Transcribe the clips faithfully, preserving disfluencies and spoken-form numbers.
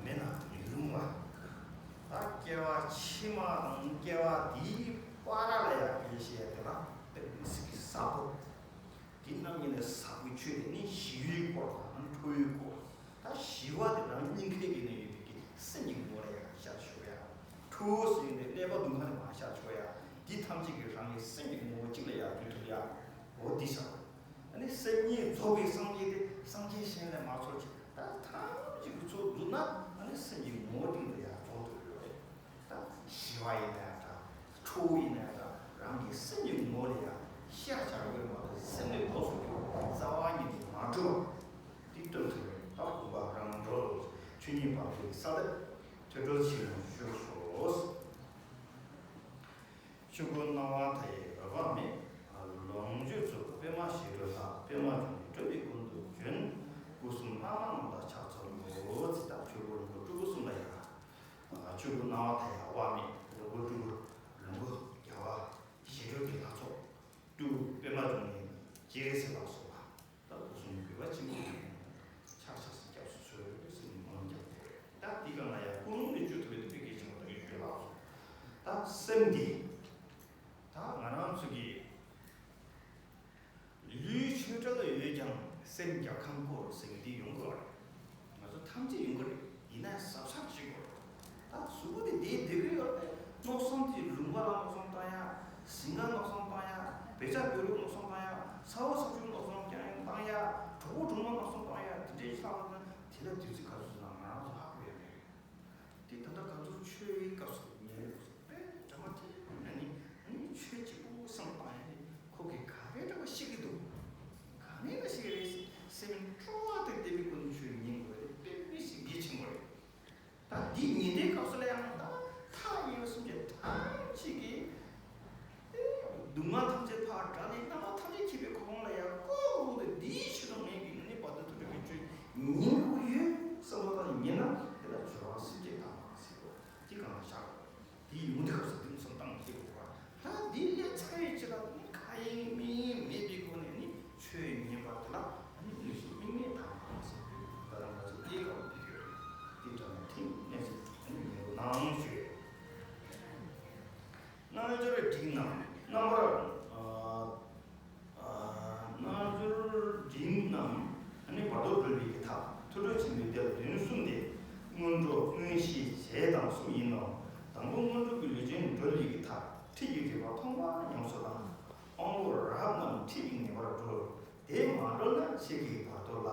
མེད་ན་མི་རུང་བ། ད་སྐྱེ་བ་ཕྱི་མ་དང་སྐྱེ་བ་འདིའི་བར་ལ་ཡང་དགེ་བཤེས་དེ་ལ་དཔེ་མི་སྲིད་ཀྱི་ཟབ་པོ། དེ་རྣམ་གཉིས་ནས་ཟབ་པོའི་ཆོས་དེ་ནི་ཞི་བའི་སྐོར་དང་ཁྲོ་བོའི་སྐོར། ད་ཞི་བ་དེ་རང་སྙིང་གའི་ནས་ཡོད་པའི་སེམས་ཀྱི་ངོ་ལ་ཡང་ཤར་ཆོག་ཡ། ཁྲོ་བོ་ཟེར་ནས་ཀླད་པ་དུང་ཁ་ནས་མར་ཤར་ཆོག་ཡ། འདི་ཐམས་ཅད་ཀྱིས་རང་གི་སེམས་ཀྱི་ངོ་བོ་གཅིག་ལ་ཡང་འདུས་ཐུབ་ཡ། འོ་འདི་བྱ་བ། ཨ་ནི་སེམས་ཉིད་རྫོགས་པའི་སངས་རྒྱས་དེ་སངས་རྒྱས་གཞན་ལས་མ་ཚོར་ཅིག་ད་ཐམས་ཅད་ཀྱི་ཚོགས་འཛུལ་ན་ཨ་ནི་སེམས་ཀྱི་ངོ་བོ་སྟེང་དུ་ཡང་རྫོགས་འགྲོ་གི་ཡོད་རེད། ད་ཞི་བ་ཡིན་ན་ཡང་འདྲ། ཁྲོ་བོ་ཡིན་ན་ཡང་འདྲ། རང་གི་སེམས་ཀྱི་ངོ་ལ་ཡང་ཤར་བྱ་དགོས་མ་གཏོགས་སེམས་ལས་ལོགས་སུ་གྱུར་པ་རྩ་བ་ཉིད་ནས་མ་གྲུབ་པ། འདི་སྟོན་ཐུབ་པའི་ད་དགོངས་པ་རང་གྲོལ་ཆོས་ཉིད་བར་དོའི་ས་དེར་ཐོས་གྲོལ་ཆེན་མོ་ཞུ་སོ། ཆོས་སྐུ་སྣང་བ་མཐའ་ཡས་འོད་དཔག་མེད། ལོངས་སྤྱོད་རྫོགས་པདྨ་ཞི་ཁྲོ་ལྷ། པདྨ་འབྱུང་གནས་སྤྲུལ་པའི་སྐུ་མདོག་བྱོན། སྐུ་གསུམ་ལྷ་དང་ནམ་མཁའ་ཕྱག་འཚལ་ལོ། ཚེ་དང་ཆོས་སྐུ་ལོངས་སྐུ་སྤྲུལ་སྐུ་གསུམ་ལ་ཡང་། ཆོས་སྐུ་སྣང་བ་མཐའ་ཡས་འོད་དཔག་མེད། ལོངས་སྐུ་སྤྲུལ་སྐུ་ལོངས་སྐུ་རྒྱལ་བ་ཞི་ཁྲོ་གི་ལྷ་ཚོགས། སྤྲུལ་སྐུ་པདྨ་འབྱུང་གནས་སྤྱན་རས་གཟིགས་ལ་སོགས་པ། ད་སྐུ་གསུམ་གུས་པ་ཆེན་པོ་ཡིན། ཕྱག་ཕྱག་སེ་སྐྱབས་སུ་མཆིའོ་ཟེར་ནས་སྨོན་ལམ་རྒྱག་དགོས་རེད། ད་འདི་ག་ང་ཡང་ཀུན་སློང་ནས་བཅོས་ཐུབ་པའི་དེ་དཔེ་གལ་ཆེན་པོ་ད་གི་ཞུས་ལགས་སོ། ད་སེམས་འདི། ད་ང་རང་ཚོ་གི་ལུས་ཆོས་བྲལ་ཡོད་ཀྱང་སེམས་རྒྱལ་ཁམས་བསྐོར་ཟེར་གི་འདི་ཡོང་གི་རེད། ང་ཚོ་ཐམས་ཅད་ཡོང་གི་རེད། ཡིན་ན་གཟབ་གཟབ་བྱེད་དགོས་རེད། ད་གཟུགས་པོ་དེ་བདེ་བདེ་གི་ཡོད་རེད། མནོ་བསམ་དེ་ལུང་པ་ལ་མནོ་བསམ་བཏང་ཡ། ཞིང་ཁ་མནོ་བསམ་བཏང་ཡ། བེ་ཅག་བེ་རུ་མནོ་བསམ་བཏང་ཡ། ས་འོག་ས་ཆུ་མནོ་བསམ་བཏང་ཡ། གྲོགས་པོ་གྲོགས་མོ་མནོ་བསམ་བཏང་ཡ། དེ་འདྲའི་ཆགས་པ་ན་དེ་ལ་དུས་ཚོད་ག་ཚོད་ན་ང་རང་ཚོ་ཧ་གོ་ཡ་མེད། དེ་ད་ལྟ་ང་ཚོ་ཆོས་ཡི་སྐབས་སུ་ཉལ་དགོས་སོ། དཔེ་འདྲ་མ་དེ་ན་ནི་ནི་ཆོས་གཅིག་པུ་བསམ་བཏང་ཡ་ནི་ཁོ་གི་ག་རེ་འདྲ་བ་ཤེས་ཀྱི་འདུག་ག་ནས་ན་ཤེས་རེད། སེམས་སྤྲོ་བ་དང་ལྡན་པའི་སྒོ་ནས་ཆོས་ཉན་དགོས་རེད། དཔེ་མི་སྲིད་གལ་ཆེན་པོ་རེད། ད་འདི་ཉན་དུས་སྐབས་སུ་ལ་ཡང་ད་ཐག་ཉེ་བ་སུམ་ཅུ་ཐམས་ཅད་ཀྱི་སྡུག་བསྔལ་ཐམས་ཅད་ཕར་དགྲ་ནས་རྣམ་པ་ཐམས་ཅད་མཁྱེན་པའི་ཁོ་བོ་ལ་ཡང་ཀོ་བོ་དེ་འདིའི་ཕྱི་ལོ་ངས་ཀྱི་ནི་བར་དུ་ཐུབ་པའི་ཆོས་ཉན་དགོས་ཡོད་བསམ་བློ་བཏང་ཉན་ན་དེ་ལ་སྦྱོར་བ་སེམས་བསྐྱེད་དང་ཟེར་བ་དེ་གང་ལ་བཞག་དགོས། དེའི་ཡོང་དུས་སྐབས་སུ་དེ་ཚོ་བཏང་མི་ཐུབ་པ། ད་འདི་ལས་ཚ་བའི་ཕྱིར་ལ་ནི་ཁ་ཡེངས་མིག་ཡེངས་མེད་པའི་སྒོ་ནས་ནི་ཆོས་ཉན་པ་དེ་ལ་ནི་ནུས་ཤུགས་དམིགས་མེད་དང་ཟེར་དུས་ད་ལྟ་ང་ཚོ་དེའི་སྐབས་འདི་ཡོད་རེད། དེ་འདྲ་ན་ཐེངས་གནས་ཚུལ་ནི་ཉན་རོགས་གནང་ཞུ། རྣལ་འབྱོར་འབྲིང་རྣམས་རྣམ་པར། རྣལ་འབྱོར་འབྲིང་རྣམས་ནི་བར་དོ་གྲོལ་བའི་གི་ཐབས་ཐོས་གྲོལ་ཆེན་པོའི་སྡེ་ལ་དོན་གསུམ་སྟེ། སྔོན་འགྲོ་མངོན་ཤེས་རྗེས་དང་གསུམ་ཡིན་ནོ། དང་པོ་སྔོན་འགྲོ་གི་ལུས་ཅན་གྲོལ་བའི་གི་ཐབས་ཁྲིད་ཀྱི་རིགས་པ་མཐོང་བ་ཉམས་སུ་བླང་། དབང་པོ་རབ་རྣམས་ཁྲིད་པའི་ངེས་པར་གྲོལ། དེ་མ་གྲོལ་ན་ཕྱེད་ཀྱི་བར་དོ་ལ་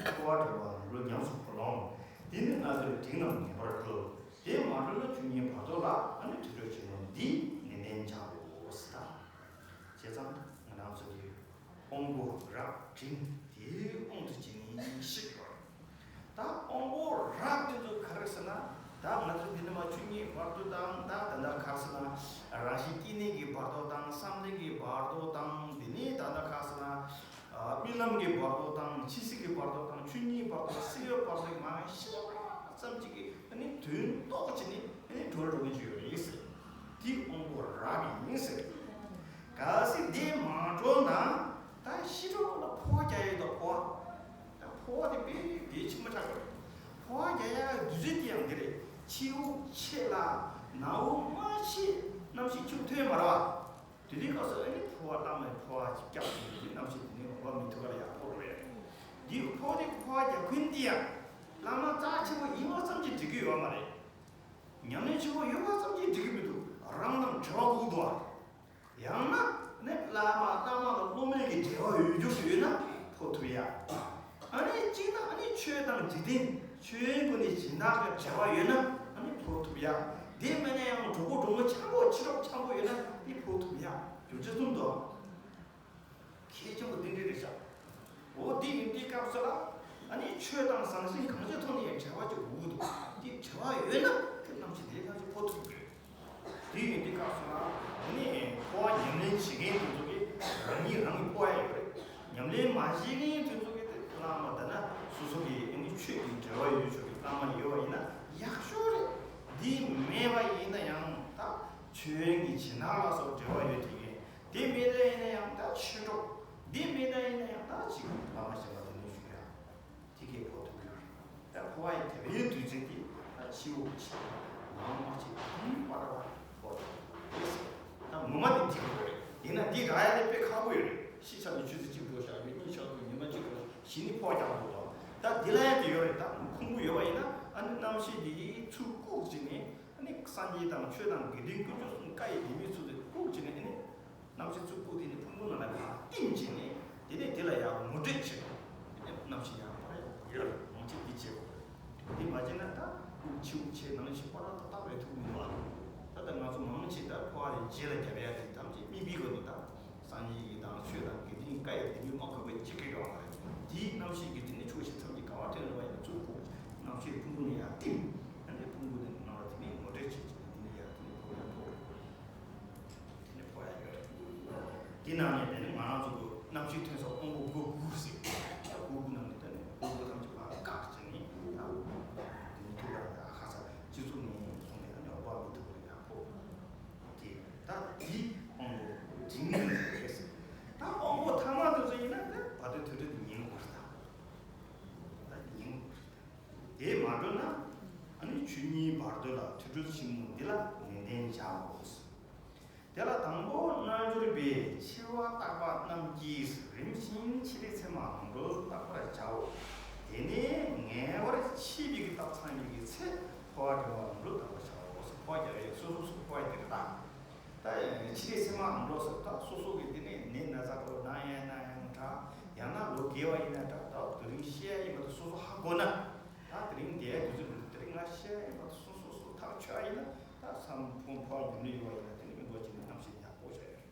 འཁོར་བ་འདྲེན་པ་ལམ་འགྲོ་ཉམས་སུ་ལོངས། འདི་ནི་རྣལ་འབྱོར་འབྲིང་རྣམས་ངེས་པར་གྲོལ། དེ་མ་གྲོལ་ན་བཅུ་གཉིས་བར་དོ་ལ་ཨ་ནི་ཐོས་གྲོལ་ཆེན་མོ་འདི་ནན་ཏན་བྱའོ་ཟེར། བྱས་ཙང་ང་རང་ཚོ་གི་དབང་པོ་རབ་འབྲིང་དེའི་དབང་དུ་བྱས་ནས་ཤེས་དགོས། ད་དབང་པོ་རབ་དེ་ཚོ་ག་རེ་ཟེར་ན། ད་ང་ཚོ་འདི་ནས་མ་བཅུ་གཉིས་བར་དོ་དང་ད་ད་ད་ག་རེ་ཟེར་ན། རང་བཞིན་སྐྱེ་གནས་ཀྱི་བར་དོ་དང་བསམ་གཏན་གྱི་བར་དོ་དང་དེ་ནས་ད་ད་ག་རེ་ཟེར་ན། རྨི་ལམ་གྱི་བར་དོ་དང་འཆི་སྲིད་ཀྱི་བར་དོ་དང་ཆོས་ཉིད་བར་དོ་སྲིད་པའི་བར་དོ་མ་ཤེས་པ་ཙམ་ཅིག་གིས་ཨ་ནི་དོན་རྟོགས་བྱས་ནས་ཨ་ནི་གྲོལ་འགྲོ་གི་ཡོད་རེད་ཟེར། དེ་དབང་པོ་རབ་ཡིན་ཟེར། གལ་སྲིད་དེ་མ་གྲོལ་ན་ད་ཤི་གྲོགས་ལ་འཕོ་བ་རྒྱག་ཡས་དང་འཕོ་བ། ད་འཕོ་བ་དེ་དཔེ་གལ་ཆེན་པོ་ཆགས་ཀྱི་རེད། འཕོ་བ་རྒྱག་ཡ་དུས་ཚོད་དེ་ཡང་འདི་རེད། ཕྱི་དབུགས་ཆད་ལ་ནང་དབུགས་མ་ཆད་གནམ་གཤིས་འཁྱུག་ཐོན་མ་རེད་བ། དེ་དུས་སྐབས་སུ་ཨ་ནི་འཕོ་བ་བླ་མའི་འཕོ་བ་ཅིག་བརྒྱབ་ཟིན་གྱི་གནམ་གཤིས་དེ་ནི་འོང་བ་མི་ཐུབ་པ་ལ་ཡང་འཕོ་རུ་བས། འདི་འཕོ་དེ་འཕོ་བ་རྒྱག་མཁན་དེ་ཡང་བླ་མ་རྩ་ཆེན་པོ་ཡིན་པ་ཙམ་གྱིས་འགྲིག་གི་ཡོད་མ་རེད། ཉམས་ལེན་ཆེན་པོ་ཡོད་པ་ཙམ་གྱིས་འགྲིག་གི་མི་འདུག་རང་དང་འབྲེལ་བ་དགོས་འདུག་ཨ། ཡང་ན་ནི་བླ་མ་བླ་མ་དང་སློབ་མའི་གི་འབྲེལ་བ་ཡོད་རྒྱུ་ཞིག་ཡོད་ན་འཕོ་ཐུབ་ཡ། ཨ་ནི་གཅིག་ན་ཨ་ནི་ཆོས་དང་འཇིག་རྟེན་ཆོས་ཡོན་ཀུན་ནས་སྦྱིན་བདག་གི་འབྲེལ་བ་ཡོད་ན་ཨ་ནི་འཕོ་ཐུབ་ཡ། དེ་མིན་ན་ཡང་གྲོགས་པོ་གྲོགས་མོ་འཆམ་པོ་ཕྱི་རོགས་འཆམ་པོ་ཡོད་ན་ནི་འཕོ་ཐུབ་ཡ། རྒྱུ་ཆ་གསུམ་དུ་གལ་ཆེན་པོ་འདི་འདྲ་རེད་ཤག་འོ་འདི་ཡིན་དུས་སྐབས་སུ་ལ་ཨ་ནི་ཆོས་དང་ཟང་ཟིང་གང་ཅིའི་ཐོག་ནས་འབྲེལ་བ་ཅིག་དགོས་འདུག་འདི་འབྲེལ་བ་ཡོད་ན་དེ་ནམ་ཞིག་དེ་ནམ་ཞིག་འཕོ་ཐུབ་ཀྱི་རེད། དེ་ཡིན་དུས་སྐབས་སུ་ལ་ཨ་ནི་འཕོ་བ་ཉམས་ལེན་བྱེད་མཁན་དེ་ཚོ་གིས་རང་ཉིད་རང་གི་འཕོ་བ་ཡོད་རེད། ཉམས་ལེན་མ་བྱེད་མཁན་དེ་ཚོ་གིས་དེ་བླ་མ་དང་ན་སོ་སོ་གི་ཨ་ནི་ཆོས་ཀྱི་འབྲེལ་བ་ཡོད་ཆོག་གི་བླ་མ་ཡོད་པ་ཡིན་ན་ཡག་ཤོས་རེད། འདི་མེད་པ་ཡིན་ན་ཡང་ད་ཆོས་ཀྱི་བྱིན་རླབས་ལ་སོགས་འབྲེལ་བ་ཡོད་དེ་གིས། དེ་མེད་ན་ཡིན་ན་ཡང་ད་ཆོས་གྲོགས། འདི་མེད་ན་ཡིན་ན་ཡང་ད་ཅིག་བླ་མ་གཞན་པ་དེ་ནས་ཞུ་ཡ། དེ་གས་འཕོ་ཐུབ་ཀྱི་རེད། ད་འཕོ་བ་ཡི་དེ་བའི་དུས་ཚོད་དེ་ གཞི་ནས་ཕོ་རྒྱག་འདུག་དང་། ད་འདི་ལ་ཡང་དེ་ཡོད་རེད། ད་ཕུང་པོ་ཡོད་པ་ཡིན་ན་ཨ་ནི་རྣམ་ཤེས་འདི་ཚུར་བཀུག་བྱས་ནས་ཨ་ནི་སངས་རྒྱས་དང་ཆོས་དང་དགེ་འདུན་དཀོན་མཆོག་གསུམ་བཀའ་ཡི་ལྡེ་མིག་ཚུར་དེ་བཀུག་བྱས་ནས་ཨ་ནི་རྣམ་ཤེས་ཚུར་བཀུག་དེ་ནི་ཕུང་པོ་ནང་ལ་ཡར་བསྟིམ་བྱས་ནས་དེ་ནས་དེ་ལ་ཡར་ངོ་སྤྲོད་བྱེད། དེ་ནས་རྣམ་ཤེས་ཡར་ཕར་ཡར་ཡོད་རེད། ཡང་ཅིག་འདི་བྱེད་དགོས་རེད། དེ་མ་བྱས་ན་ད་དབུགས་ཕྱི་དབུགས་ཆད་ནང་བཞིན་པར་ཏག་ཏག་རེད་ཐུག་མི་འདུག་ཨ། ད་ལྟ་ང་ཚོ་མང་ཆེ་ད་ཕོ་བ་རེ་རྗེས་ལ་རྒྱབ་ཡ་དེ་ཐམས་ཅད་དམིགས་པའི་སྒོ་ནས་ད་སངས་རྒྱས་ཀྱི་དང་ཆོས་དང་དགེ་འདུན་བཀའ་ཡི་ལྡེ་མིག་མ་ཁུག་པའི་ཅིག་གི་ཡོང་བ་རེད། དེའི་རྣམ་ཤེས་ཀྱི་དེ་ནས་ཕྱོགས་བཞི་མཚམས་ཀྱི་ག་བ་ཐོན་ལ་བ་ཡིན་ན་ཚུར་ཕོག་རྣམ་ཤེས་ཕུང་པོ་ནས་ཡར་བསྟིམ། ཨ་ནི་ཕུང་པོ་དེ་ནང་ལ་དེ་ནས་ངོ་སྤྲོད་བྱེད་ཅིག་དེ་ནས་ཡར་དེ་ནས་ཕོག་ཡ་ཕོག་དེ་ནས་ཕོག་ཡ་ཡོད་རེད། དེ་ནང་ནས་དེ་ནས་ང་རང་ཚོ་གི་རྣམ་ཤེས་ཐོན་ས་དབང་པོ་དགུ་དགུ་ཟེར། དགུ་དགུ་ནང་ནས་དེ་ནས་དབང་པོ་ཐམས་ཅད་ཕར་བཀག་བྱས་ནས་ད་དེ་ནས་ཐུགས་ལ་ཡ་ཁ་ས་སྤྱི་གཙུག་ནས་བཟུང་ནས་ཨ་ནི་འོག་པ་མི་ཐུབ་པ་ཡ་ཕོག་དེ་ད་དེའི་དབང་པོ་འབྲིང་གི་རེད་ཟེར། ད་དབང་པོ་ཐ་མ་དེ་ཚོ་ཡིན་ན་ད་བར་དོའི་དུས་དྲན་དུ་ཉན་དགོས་རེད། ད་ད་ཉན་དགོས་རེད། དེ་མ་གྲུབ་ན་ཨ་ནི་ཆོས་ཉིད་བར་དོ་ལ་ཐོས་གྲོལ་ཆེན་མོ་འདི་ལ་ནན་ཏན་བྱའོ། དེ་ལ་དང་པོ་རྣལ་འབྱོར་པས་འཆི་བ་བརྟག་པ་རྣམས་ཀྱིས་རིམ་བཞིན་འཆི་བདག་མཚན་མ་རང་གྲོལ་བརྟག་པར་བྱའོ། དེ་ནས་ངེས་པར་འཆི་བའི་གི་རྟགས་ཚང་བའི་གི་ཚེ་འཕོ་བ་འདྲེན་པ་རང་གྲོལ་བརྟག་པར་བྱའོ། འཕོ་བ་རྒྱག་ཡས་སོ་སོ་སོ་འཕོ་བ་དེ་རེད་ད། ད་འཆི་བདག་མཚན་མ་རང་གྲོལ་ཟེར་ད་སོ་སོ་གི་དེ་ནས་ནད་ན་ཚ་འགོས་ན་ཡང་ན་ཡང་འདྲ། ཡང་ན་ལོ་རྒས་པ་ཡིན་ན་འདྲ། ད་དེ་རིང་ཤི་ཡ་ཡིན་པ་དེ་སོ་སོ་ཧ་གོ་ན། ད་དེ་རིང་འདས་དུས་ཚོད་འདི་དེ་རིང་ང་ཤི་ཡ་ཡིན་པ་དེ་སོ་སོ་སོ་ཐག་ཆོད་ཡ་ཡིན་ན་ད་བསམ་ཕོ་འཕོ་བ་རྒྱུ་ནི་ཡོད་པ་ཡིན་ན་དེ་ནི་མི་འགོ་བྱེད་ནི་རྣམ་ཤེས་ཡག་པོ་བྱ་ཡོད་རེད།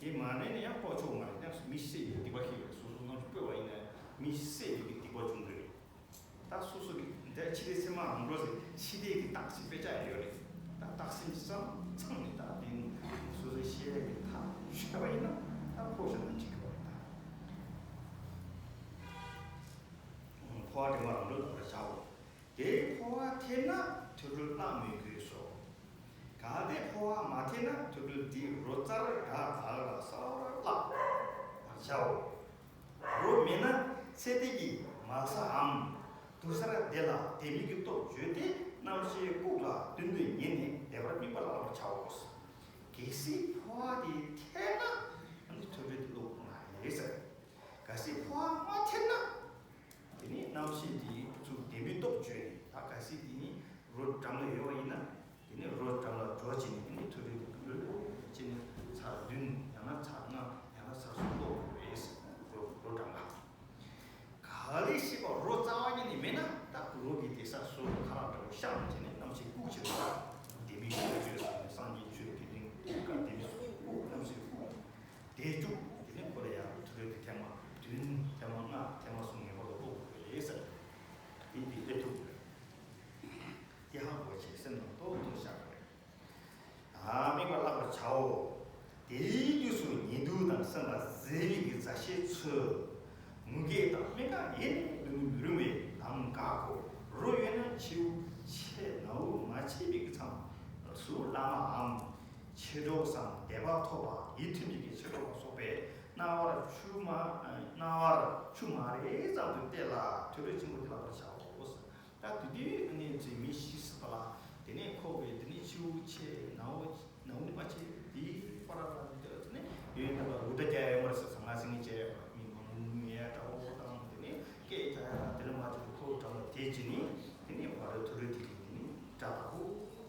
དེ་མ་རེད་ན་ཡང་ལྐོག་ཆོག་མ་རེད། ཡང་མི་བསད་པའི་སྡིག་པ་ཤེས་རེད། སོ་སོ་རྣམ་ཤེས་སྤོས་པ་ཡིན་ན་མི་བསད་པའི་སྡིག་པ་བྱུང་གི་རེད། ད་སོ་སོ་གི་འདས་འཆི་བདག་མཚན་མ་རང་གྲོལ་ཟེར་འཆི་བདག་གི་རྟགས་ཤིག་དཔེ་ཆ་ཡང་ཡོད་རེད། ད་རྟགས་ཤིག་ཙམ་ཚང་ནས་ད་དེ་སོ་སོའི་ཤེས་ཡ་གི་ཐག་ཆོད་པ་ཡིན་ན་ད་འཕོ་བྱ་ན་འགྲིག་གི་རེད། ད་འཕོ་བ་འདྲེན་པ་རང་གྲོལ་བརྟག་པར་བྱའོ། དེའི་འཕོ་བ་ཐེབས་ན་ཐོས་གྲོལ་བརྟག་མི་དགོས་སོ། གལ་ཏེ་འཕོ་བ་མ་ཐེབས་ན་ཐོས་གྲོལ་འདི་རོ་ཙར་ག་དག་ལ་གསལ་བར་བརླག་པར་བྱའོ། རོ་མེད་ན་ཚེ་འདས་ཀྱི་མལ་སའམ་དུར་སར་དེ་ལ་ལྡེ་མིག་གི་སྟོབས་བརྗོད་དེ་རྣམ་ཤེས་བཀུག་ལ་མདུན་དུ་ཉལ་ནས་བཟླས་པར་དམིགས་པ་བརླག་པར་བྱའོ། གལ་སྲིད་འཕོ་བ་དེ་ཐེབས་ན་ཨ་ནི་ཐོས་གྲོལ་དེ་བླུག་དགོས་མ་རེད་ཟེར། གལ་སྲིད་འཕོ་བ་མ་ཐེབས་ན། དེ་ནས་རྣམ་ཤེས་དེ་ཚུར་ལྡེ་མིག་སྟོབས་བརྗོད་ནས་ད་གལ་སྲིད་དེ་ནི་རོ་འགྲམ་ལ་ཡོད་པ་ཡིན་ན། དེ་ནས་རོ་འགྲམ་ལ་འགྲོ་བྱས་ནས་དེ་ནས་ཐོས་གྲོལ་དེ་ལོས་བྱས་ནས་ཚར་བདུན་ཡང་ན་ཚར་ལྔ་ཡང་ན་ཚར་གསུམ་ལོག་དགོས་རེད། རོ་རོ་འགྲམ་ལ། གལ་ཏེ་ཤེས་པ་རོ་རྩ་བ་ཉིད་ནས་མེད་ན་ད་རོ་གི་དེ་ས་སོ་ཁ་ལག་འདྲ་བོ་བཤམས་བྱས་ནས་རྣམ་ཤེས་བཀུག་བྱས་ནས་ད་ལྡེ་མིག་ཤེས་པ་བརྗོད་ཟེར་ནས་སངས་རྒྱས་ཆོས་དགེ་འདུན་བཀུག་ཀ་ལྡེ་མིག་སོགས་བཀུག་རྣམ་ཤེས་བཀུག་དེ་བཅུག་དེ་ནས་ཁོ་ལ་ཡང་ཐོས་གྲོལ་དེ་ཐེངས་མ་བདུན་ཐེངས་མ་ལྔ་ཐེངས་མ་གསུམ་ངེས་པར་དུ་ཀློག་དགོས་རེད་ཟེར། དེ་འདི་ལྟ་ཐུབ་དགོས་རེད། དེ་ཧ་གོ་བྱས་སེམས་ནང་ཏོག་ཏོག་བཞག་དགོས་རེད། ཨ་དམིགས་པ་བརླག་པར་བྱའོ། དེའི་དུས་སུ་ཉི་གདུགས་དང་སེམས་པ་གཟེར་བའི་གི་མཛའ་བཤེས་ཚོས་ངུ་སྐད་དང་སྨྲེ་སྐད་ཡེ་ནས་མི་རུང་བའི་ལམ་འགག་གོ། རོ་ཡོད་ན་ཕྱི་དབུགས་ཆད་ནང་དབུགས་མ་ཆད་པའི་གི་མཚམས་སུ་བླ་མའམ། མཆེད་གྲོགས་སམ་དད་པ་ཐོབ་པ་ཡིད་མཐུན་པའི་གི་མཆེད་གྲོགས་ལ་སོགས་པས་རྣ་བར་ཆུ་མ་རྣ་བར་ཆུ་མ་རེག་ཙམ་དུ་གཏད་ལ་ཐོས་གྲོལ་ཆེན་པོ་འདི་བརླག་པར་བྱའོ། ད་དེ་དུས་ཨ་ནི་ཚེ་མི་ཤི་སྲིད་པ་ལ་དེ་ནས་ཁོག་པའི་དེ་ནས་ཕྱི་དབུགས་ཆད་ནང་དབུགས་ནང་དབུགས་མ་ཆད་དེའི་བར་ལ་དེ་ནས་ཡོན་ཏན་པ་འུར་སྒྲ་རྒྱག་ཡ་མར་སོ་སོ་ང་སེང་གེ་བྱས་མི་མང་ངུ་ཡ་འདྲ་བོ་དང་དེ་ནས་སྐད་རྒྱག་ཡ་དེ་ལ་མ་ཐུག་ཁོ་གྲང་ལ་དེ་བྱས་ནས་དེ་ནས་བར་དུ་ཐོས་གྲོལ་དེ་གི་དེ་ནས་སྒྲ་དག་པོ་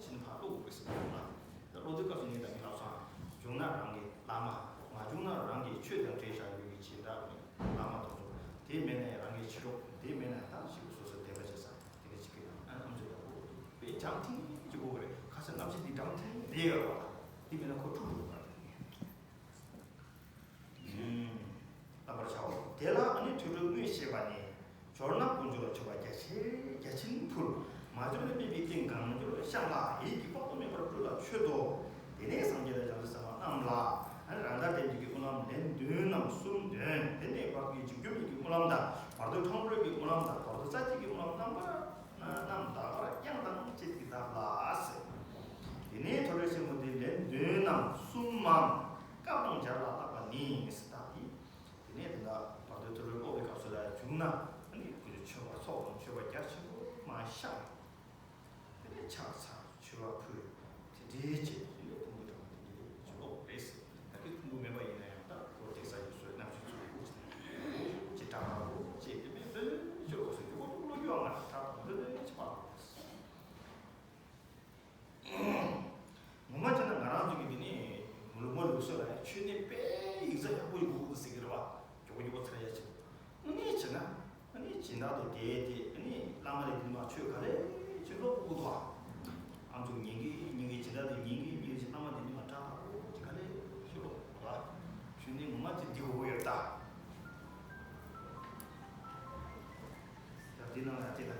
ཕྱིན་ཕར་ཀློག་དགོས་ཟེར་བ་ལ། ད་ཀློག་དུས་སྐབས་སུ་ངས་ད་གིན་ལབ་སོང་། བྱུང་ན་རང་གི་བླ་མ། མ་བྱུང་ན་རང་གི་ཆོས་དང་འབྲེལ་བཞག་ཡོད་ཀྱི་བྱེ་བྲག་གི་བླ་མ་དེ་ཚོ། དེ་མེད་ན་ཡང་རང་གི་མཆེད་གྲོགས། དེ་མེད་ན་ཡང་ད་ཞིག་སོ་སོ་བདེན་པ་བྱེད་ས་དེ་འདྲ་ཞིག་གི་ཡང་ཨ་ཨམ་ཆོས་དང་པོ་དཔེ་འཇམ་ཐིང་ཐིང་ཅིག་དགོས་ཀྱི་རེད། ཁ་སང་གནམ་གཤིས་འདི་འཇམ་ཐིང་ཐིང་རེད་ཡོད་རེད་བ། དེ་མེད་ན་ཁོ་འཁྲུག་འགྲོ་གི་རེད། ལབ་པར་བྱའོ། དེ་ལ་ཨ་ནི་ཐོས་གྲོལ་དངོས་བཤད་པ་ནི། འབྱོར་ན་དཀོན་མཆོག་ལ་མཆོད་པ་རྒྱ་ཆེ་རྒྱ་ཆེན་ཕུལ། མ་འབྱོར་ན་དམིགས་པའི་རྟེན་གང་འབྱོར་བཤམས་ལ་ཡིད་ཀྱི་དཔག་ཏུ་མེད་པར་སྤྲུལ་ལ་མཆོད་དོ། དེ་ནས་སངས་རྒྱས་དང་བྱང་སེམས་དཔའ་རྣམས་ལ་ཨ་ནི་ར་མདའ་སྟོན་པའི་གི་སྨོན་ལམ་ལན་བདུན་ནམ་གསུམ་འདོན། དེ་ནས་བར་དུ་འཇིགས་སྐྱོབ་པའི་གི་སྨོན་ལམ་དང་བར་དུ་འཕྲང་སྒྲོལ་གྱི་སྨོན་ལམ་དང་བར་དུ་རྩ་བརྒྱད་ཀྱི་སྨོན་ལམ་རྣམ་པ་རྣམས་དག་པར་དབྱངས་དང་བཅས་ཏེ་བཏབ་ལ་ཟེར། དེ་ནས་ཐོས་གྲོལ་ཆེན་མོ་དེ་ལན་བདུན་ནམ་གསུམ་མམ་སྐབས་དང་སྦྱར་ལ་བཏབ་པ་ནི་ཟེར་བཏབ་སྟེ། དེ་ནས་དེ་འདྲ་བར་དོའི་ཐོས་གྲོལ་ཀློག་པའི་སྐབས་སུ་ལ་བྱུང་ན་ཨ་ནི་ཁོ་ཚོས་མཆོད་པ་ཚོགས་དང་མཆོད་པ་རྒྱ་ཆེན་པོ་མར་བཤམས། དེ་ནས་ཕྱག་འཚལ་མཆོད་པ་ཕུལ། དེ་འདྲའི་བྱས་དེ་ནས་ཕུང་པོ་དྲངས་དེ་འདྲའི་བྱས་ཀློག་རེད་ཟེར། ད་གིན་ཕུང་པོ་མེད་པ་ཡིན་ན་ཡང་ད་ཁོ་བསྡད་ས་ཡོད་སོ་རྣམ་ཤེས་ཚུར་ཁུག་ཅིག་ཅིག་དྲག་དྲག་ སྦྱིན་བདག་དེ་དེ་དེ་ནི་བླ་མ་རེད། དེ་ནི་མ་ཆོས་ག་ལེ་ཅི་ལོ་ཀུ་ཀུ་དོ། ཨ་ཚོ་ཉན་གི་ཉན་གི་སྦྱིན་བདག་དེ་ཉན་གི་ཉན་གི་བླ་མ་དེ་ནི་མ་དྲག་ཏག་ཀུ་ཅི་ག་ལེ་ཅི་ལོ་ཀུ་ཀུ་དོ། ཆོས་ནི་ངོ་མ་ཅི་འདི་གོ་ཡོད་ད། ཡ་འདི་ནང་ལ་ཅི་ད།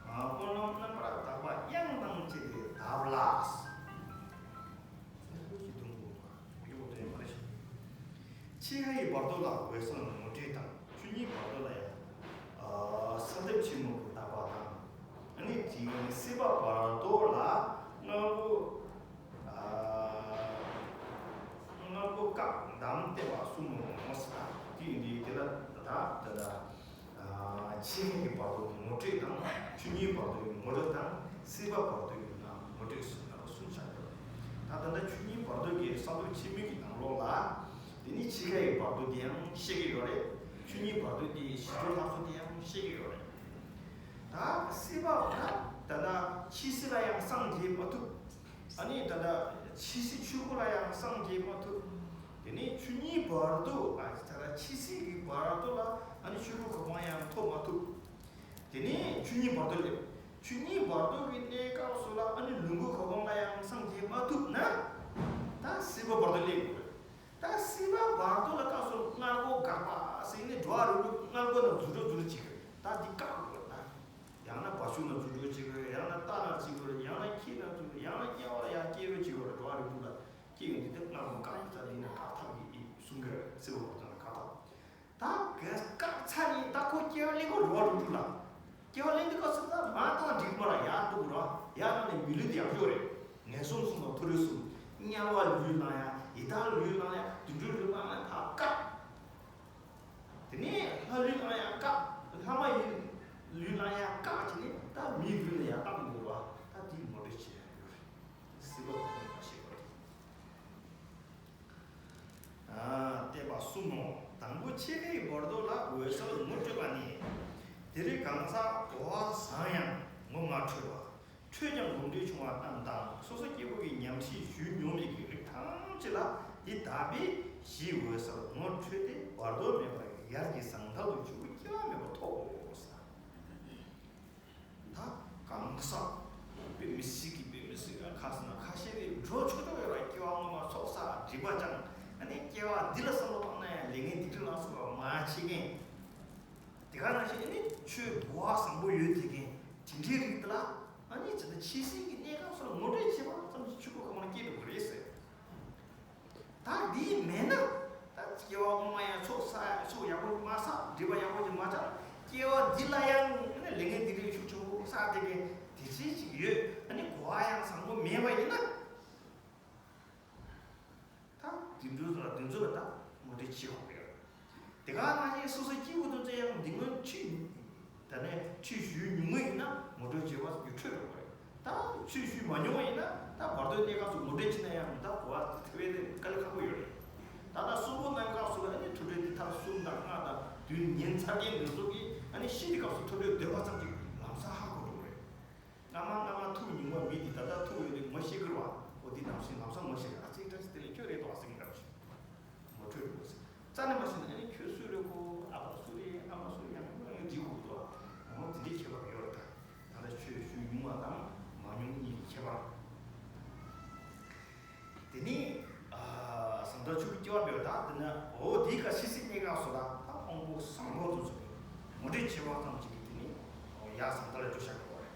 ཨ་སྨོན་ལམ་རྣམ་པར་དག་པ་དབྱངས་དང་བཅས་ཏེ་བཏབ་ལ། ཅི་དུང་གོ་མ་ཡོད་དོན་མ་རེད། ཕྱི་ཁའི་བར་དོ་ལ་འོད་གསལ་ངོ་སྤྲོད་དང་། ཆོས་ཉིད་བར་དོ་ལ་ཡང་ས་འདབ་ཆེན་མོ་གི་བཏབ་པ་དང་། ཨ་ནི་དེའི་སྲིད་པ་བར་དོ་ལ་སྔ་མོ་སྔ་མོ་བཀའ་གདམས་བསྟན་པ་གསུམ་མོ་ཟེར། དེ་ཡིན་དུས་དེ་ལ་ད་ད་ད། ཕྱི་ཁའི་བར་དོ་ངོ་སྤྲོད་དང་། ཆོས་ཉིད་བར་དོའི་ངོ་སྤྲོད་དང་། སྲིད་པ་བར་དོའི་ངོ་སྤྲོད་ཟེར་ན་གསུམ་ཆགས་ཡོད། ད་ད་ལྟ་ཆོས་ཉིད་བར་དོ་གི་ས་འདབ་ཆེན་མོའི་གི་ནང་ལོགས་ལ། དེ་ནི་ཕྱི་ཁའི་བར་དོ་དེ་ཡང་བཤད་ཀྱི་ཡོད་རེད། ཆོས་ཉིད་བར་དོ་དེ་ཞི་ཁྲོ་ལྷ་ཚོགས་དེ་ཡང་བཤད་ཀྱི་ཡོད་རེད། ད་སྲིད་པ་ད་ད་ལྟ་འཆི་སྲིད་ལ་ཡང་སངས་རྒྱས་མ་ཐུབ། ཨ་ནི་ད་ལྟ་འཆི་སྲིད་ཆོས་སྐུ་ལ་ཡང་སངས་རྒྱས་མ་ཐུབ། དེ་ནས་ཆོས་ཉིད་བར་དོ། ཨ་ད་ལྟ་འཆི་སྲིད་ཀྱི་བར་དོ་ལ་ཨ་ནི་ཆོས་སྐུ་གོ་འཕང་ཡང་ཐོབ་མ་ཐུབ། དེ་ནས་ཆོས་ཉིད་བར་དོ་སླེབས། ཆོས་ཉིད་བར་དོ་གི་གནས་སྐབས་སུ་ལ་ཨ་ནི་ལོངས་སྐུ་གོ་འཕང་ལ་ཡང་སངས་རྒྱས་མ་ཐུབ་ན། ད་སྲིད་པ་བར་དོ་སླེབས་དགོས། ད་སྲིད་པ་བར་དོ་ལ་སྐབས་སུ་སྔ་རྒོལ་འགག་པ་ཟེར་ནས་འགྲོ་བ་རིགས་དྲུག་སྔ་རྒོལ་ན་རྫུ་འཕྲུལ་རྫུ་འཕྲུལ་བྱེད་དགོས། ད་འདི་བཀག་དགོས་ད། ཡང་ན་བ་ཕྱུགས་ན་རྫུ་འཕྲུལ་བྱེད་དགོས། ཡང་ན་རྟ་ན་བྱེད་དགོས། ཡང་ན་ཁྱི་ན་རྫུ་འཕྲུལ། ཡང་ན་དམྱལ་བ་ལ་ཡང་སྐྱེ་རུ་བྱེད་དགོས། འགྲོ་བ་རིགས་དྲུག་ལ་སྐྱེ་ཡོང་དུས་ད་སྔ་རྒོལ་འགག་ཡོད་ས་འདི་ན་བཀག་ཐབས་ཀྱི་ཨི་གསུང་གི་རེད། སྲིད་པ་བར་དོ་ལ་བཀག་ཐབས། ད་ག་བཀག་ཚར་ནས་ད་ཁོ་སྐྱེ་བ་ལེན་དགོས། འགྲོ་བ་རིགས་དྲུག་ལ། སྐྱེ་བ་ལེན་དུས་སྐབས་སུ་ད་མ་བཏང་འགྲིག་མ་ར་ཡར་འགྲོ་དགོས་ར། ཡར་ནང་ནས་མི་ལུས་དེ་ཡག་ཤོས་རེད། ངན་སོང་གསུམ་དང་མཐོ་རིས་གསུམ། དམྱལ་བ་ལུས་ལ་ཡང་། ཡི་དྭགས་ལུས་ལ་ཡང་། དུད་འགྲོ་ལུས་ལ་ཡང་ད་བཀག་དེ་ནས་ལྷ་ལུས་ལ་ཡང་བཀག་ལྷ་མ་ཡིན་ལུས་ལ་ཡང་བཀག་བྱས་ནས་ད་མིའི་ལུས་ལ་ཡང་བཏང་དགོས་ར། ད་དེ་ངོ་སྤྲོད་བྱེད་ཡག་ཡོད་རེད། སྲིད་པ་ཁོ་ན་ཤེས་པ་རེད། བསྟན་པ་གསུམ་མོ། དང་པོ་ཕྱི་ཁའི་བར་དོ་ལ་འོད་གསལ་ངོ་སྤྲོད་པ་ནི། དེ་རིང་གང་ཟག་གོ་བ་བཟང་ཡང་ངོ་མ་འཕྲོད་པ། འཕྲོད་ཀྱང་གོམས་འདྲིས་ཆུང་བ་རྣམས་དང་། སོ་སོ་སྐྱེ་བོ་གི་ཉམས་ཞིབ་ཞུས་མྱོང་མེད་ཀྱི་རིགས་ཐམས་ཅད་ལ་འདི་དག་པའི་གཞི་འོད་གསལ་ངོ་འཕྲོད་དེ། བར་དོ་མེད་པར་ཡར་གྱི་ཟང་ཐལ་དུ་ཆུ་བོ་སྐྱེ་བ་མེད་པ་ཐོབ་ཟེར། ད་གང་ཟག་དཔེ་མི་སྲིད་ཀྱི་དཔེ་མི་སྲིད་ཀྱི་ཁ་སང་ན་ཁ་ཤས་རེ་འགྲོ་ཆོག་ཆོག་ཡོད་ར། སྐྱེ་བ་སྔོན་མ་ཚོགས་བསགས་སྒྲིབ་པ་ཅན། ཨ་ནི་སྐྱེ་བ་འདི་ལ་བསམ་བློ་བཏང་ན་ཡང་ལས་ངན་སྡིག་སྒྲིབ་ལ་སོགས་པ་མ་བྱེད་མཁན། དེ་ག་ནང་བཞིན་ཨ་ནི་ཆོས་གོ་བ་བཟང་པོ་ཡོད་དེ་མཁན་དེ་འདྲའི་རིགས་དེ་ལ་ཨ་ནི་ཇི་ལྟར་འཆི་སྲིད་ཀྱི་གནས་སྐབས་སུ་ལ་ངོ་སྤྲོད་བྱེད་པ་ཙམ་གྱིས་ཆོས་སྐུ་གོ་འཕང་སྐྱེ་འགྲོ་གི་རེད་ཟེར། ད་འདི་མེད་ན། ད་སྐྱེ་བ་སྔོན་མ་ཡང་ཚོགས་བསགས། ཚོགས་ཡག་པོ་མ་བསགས། སྒྲིབ་པ་ཡག་པོ་ཅིག་མ་བྱས། སྐྱེ་བ་འདི་ལ་ཡང་ལས་ངན་སྡིག་སྒྲིབ་ཤུགས་ཆེན་པོ་བསགས་དེ་གའི་དེ་ཅིག་ཅིག་ཡོད། ཨ་ནི་གོ་བ་ཡང་བཟང་པོ་མེད་པ་ཡིན་ན། ད་དེ་འདྲ་ལ་དེ་ཚོ་ལ་ད་ངོ་སྤྲོད་བྱེད་དགོས་ཡོད། དེ་ག་ནང་བཞིན་སོ་སོའི་སྐྱེ་བོ་དེ་ཚོ་ཡང་འདི་སྔོན་ཁྲིད། ད་ནས་ཁྲིད་ཞུས་མྱོང་མཁན་ཡིན་ན་ངོ་སྤྲོད་བྱེད་པ་རྒྱུ་འཕྲོད་འགྲོ་གི་རེད། ད་ཁྲིད་ཞུས་མ་མྱོང་བ་ཡིན་ན་ད་བར་དོའི་གནས་སྐབས་སུ་ངོ་སྤྲོད་བྱེད་ན་ཡང་ད་གོ་བ་དེ་ཐེབས་པའི་དཀའ་ལས་ཁག་པོ་ཡོད་རེད། ད་ལྟ་གསུང་འབུམ་གནང་སྐབས་སུ་ཨ་ནི་ཐུགས་སྤྲོ་འདི་ཐར་གསུམ་དང་ལྔ་དང་བདུན་ཉན་ཚར་མཁན་འདི་ཚོ་གིས་ཨ་ནི་ཤི་དུས་སྐབས་སུ་ཐུགས་སྤྲོའི་འདོད་པ་ཙམ་གྱིས་ལམ་སང་ཧ་གོ་འགྲོ་གི་རེད། སྔ་མ་སྔ་མ་ཐུགས་མྱོང་བ་མི་འདི་ད་ལྟ་ཐུགས་ཡོད་དེ་ངོ་ཤེས་ཀྱི་རེད་བ། འོ་འདི་ནང་བཞིན་ལམ་སང་ངོ་ཤེས་རེད། ཨ་ཙི་ད་ཅི་དེ་ལས་ཁྱོད་རེད་དོ་ཨ་ཟེར་གྱི་འདྲ་བ་ཞིག་ངོ་འཕྲོད་འགྲོ་ཟེར། རྩ་ནས་མ་ཤེས་ན་ཨ་ནི་ཁྱོད་སུ་རེད་ཁོ། ཨ་ཕ་སུ་རེད། ཨ་མ་སུ་རེད། ཡང་ཡང་འདྲི་དགོས་འདུག་འོ་དེ་འདྲའི་ཁྱད་པར་ཡོད་རེད། ད་ད་ལྟ་ཆོས་ཞུས་མྱོང་བ་དང་མ་མྱོང་གཉིས་ཀྱི་ཁྱད་པར། དེ་ནི་ཟང་ཐལ་ཆུ་བོ་སྐྱེ་བ་མེད་པ་དང་། དེ་ནི་འོ་དེའི་ཁ་ཤས་སྲིད་གནས་སྐབས་སུ་ལ་ད་དབང་པོ་བཟང་པོ་དེ་ཚོ་ངོ་སྤྲོད་བྱེད་པ་ཙམ་གཅིག་གིས་དེ་ནི་ཡར་ཟང་ཐལ་ལ་འགྲོ་བཞག་གི་རེད།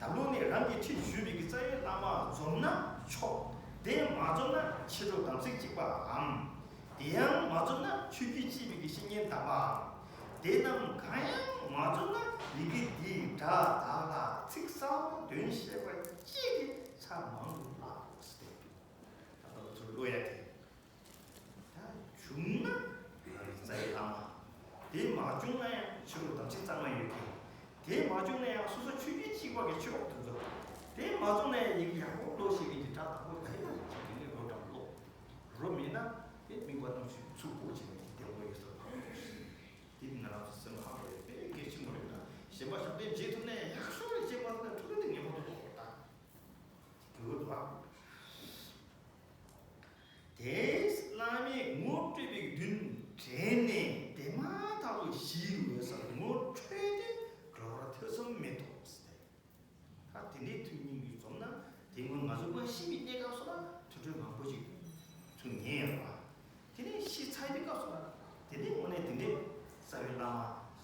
དམ་ལུགས་ནི་རང་གི་ཁྲིད་ཞུས་པའི་གི་རྩ་བའི་བླ་མ་འཛོམས་ན་ཆོག་དེ་མ་འཛོམས་ན་ཕྱི་དྲོ་དམ་ཚིག་གཅིག་པའམ། དེ་ཡང་མ་འཛོམས་ན་ཆོས་བརྒྱུད་གཅིག་པའི་གི་བཤེས་གཉེན་དམ་པའམ། དེ་རྣམས་གང་ཡང་མ་འཛོམས་ན་ཡི་གེ་འདིའི་སྒྲ་དག་ལ་ཚིག་གསལ་བ་དོན་ཤེས་པ་གཅིག་གིས་ཆ་མང་དུ་བཀླག་དགོས་ཟེར་ཏེ། ད་ལྟ་ཚུར་ཀློག་ཡ་དེ། ད་བྱུང་ན་རྩ་བའི་བླ་མ། དེ་མ་བྱུང་ན་ཡང་ཕྱི་རུ་དམ་ཚིག་གཙང་མ་ཡོད་མཁན། དེ་མ་བྱུང་ན་ཡང་སོ་སོ་ཆོས་བརྒྱུད་གཅིག་པ་གི་ཆོས་འོག་ཏུ་འཛུལ། དེ་མ་བྱུང་ན་ཡང་ཡི་གེ་ཡག་པོ་ཀློག་ཤེས་མཁན་གྱི་སྒྲ་དག་པོ་དེ་ཡང་ཅིག་དེ་ནས་རོ་འདྲ་ཀློག་རོ་མེད་ན་དེ་དམིགས་པ་ཐམས་ཅད་ཚུར་ཕུག་བྱས་ནས་བདེ་བོ་ཡོད་ས་ལ་ཕུག་དགོས་ཤིང་། དེ་ང་རང་ཚོ་སེམས་ལ་ཧ་གོ་ཡོད་པས་གལ་ཆེན་པོ་རེད་ན། གཞན་པ་ཞབས་བརྟན་བྱེད་ཐུབ་ན་ཡང་ཡག་ཤོས་རེད། བྱེད་མ་ཐུབ་ན་ཕྲུ་གུ་དེ་ངན་པ་དུ་ཐོག་ད་དུ་དུ་ཨ། དེས་བླ་མའི་ངོ་སྤྲོད་པའི་མདུན་དྲན་ནས་དེ་མ་ཐག་ཏུ་གཞིའི་འོད་གསལ་ངོ་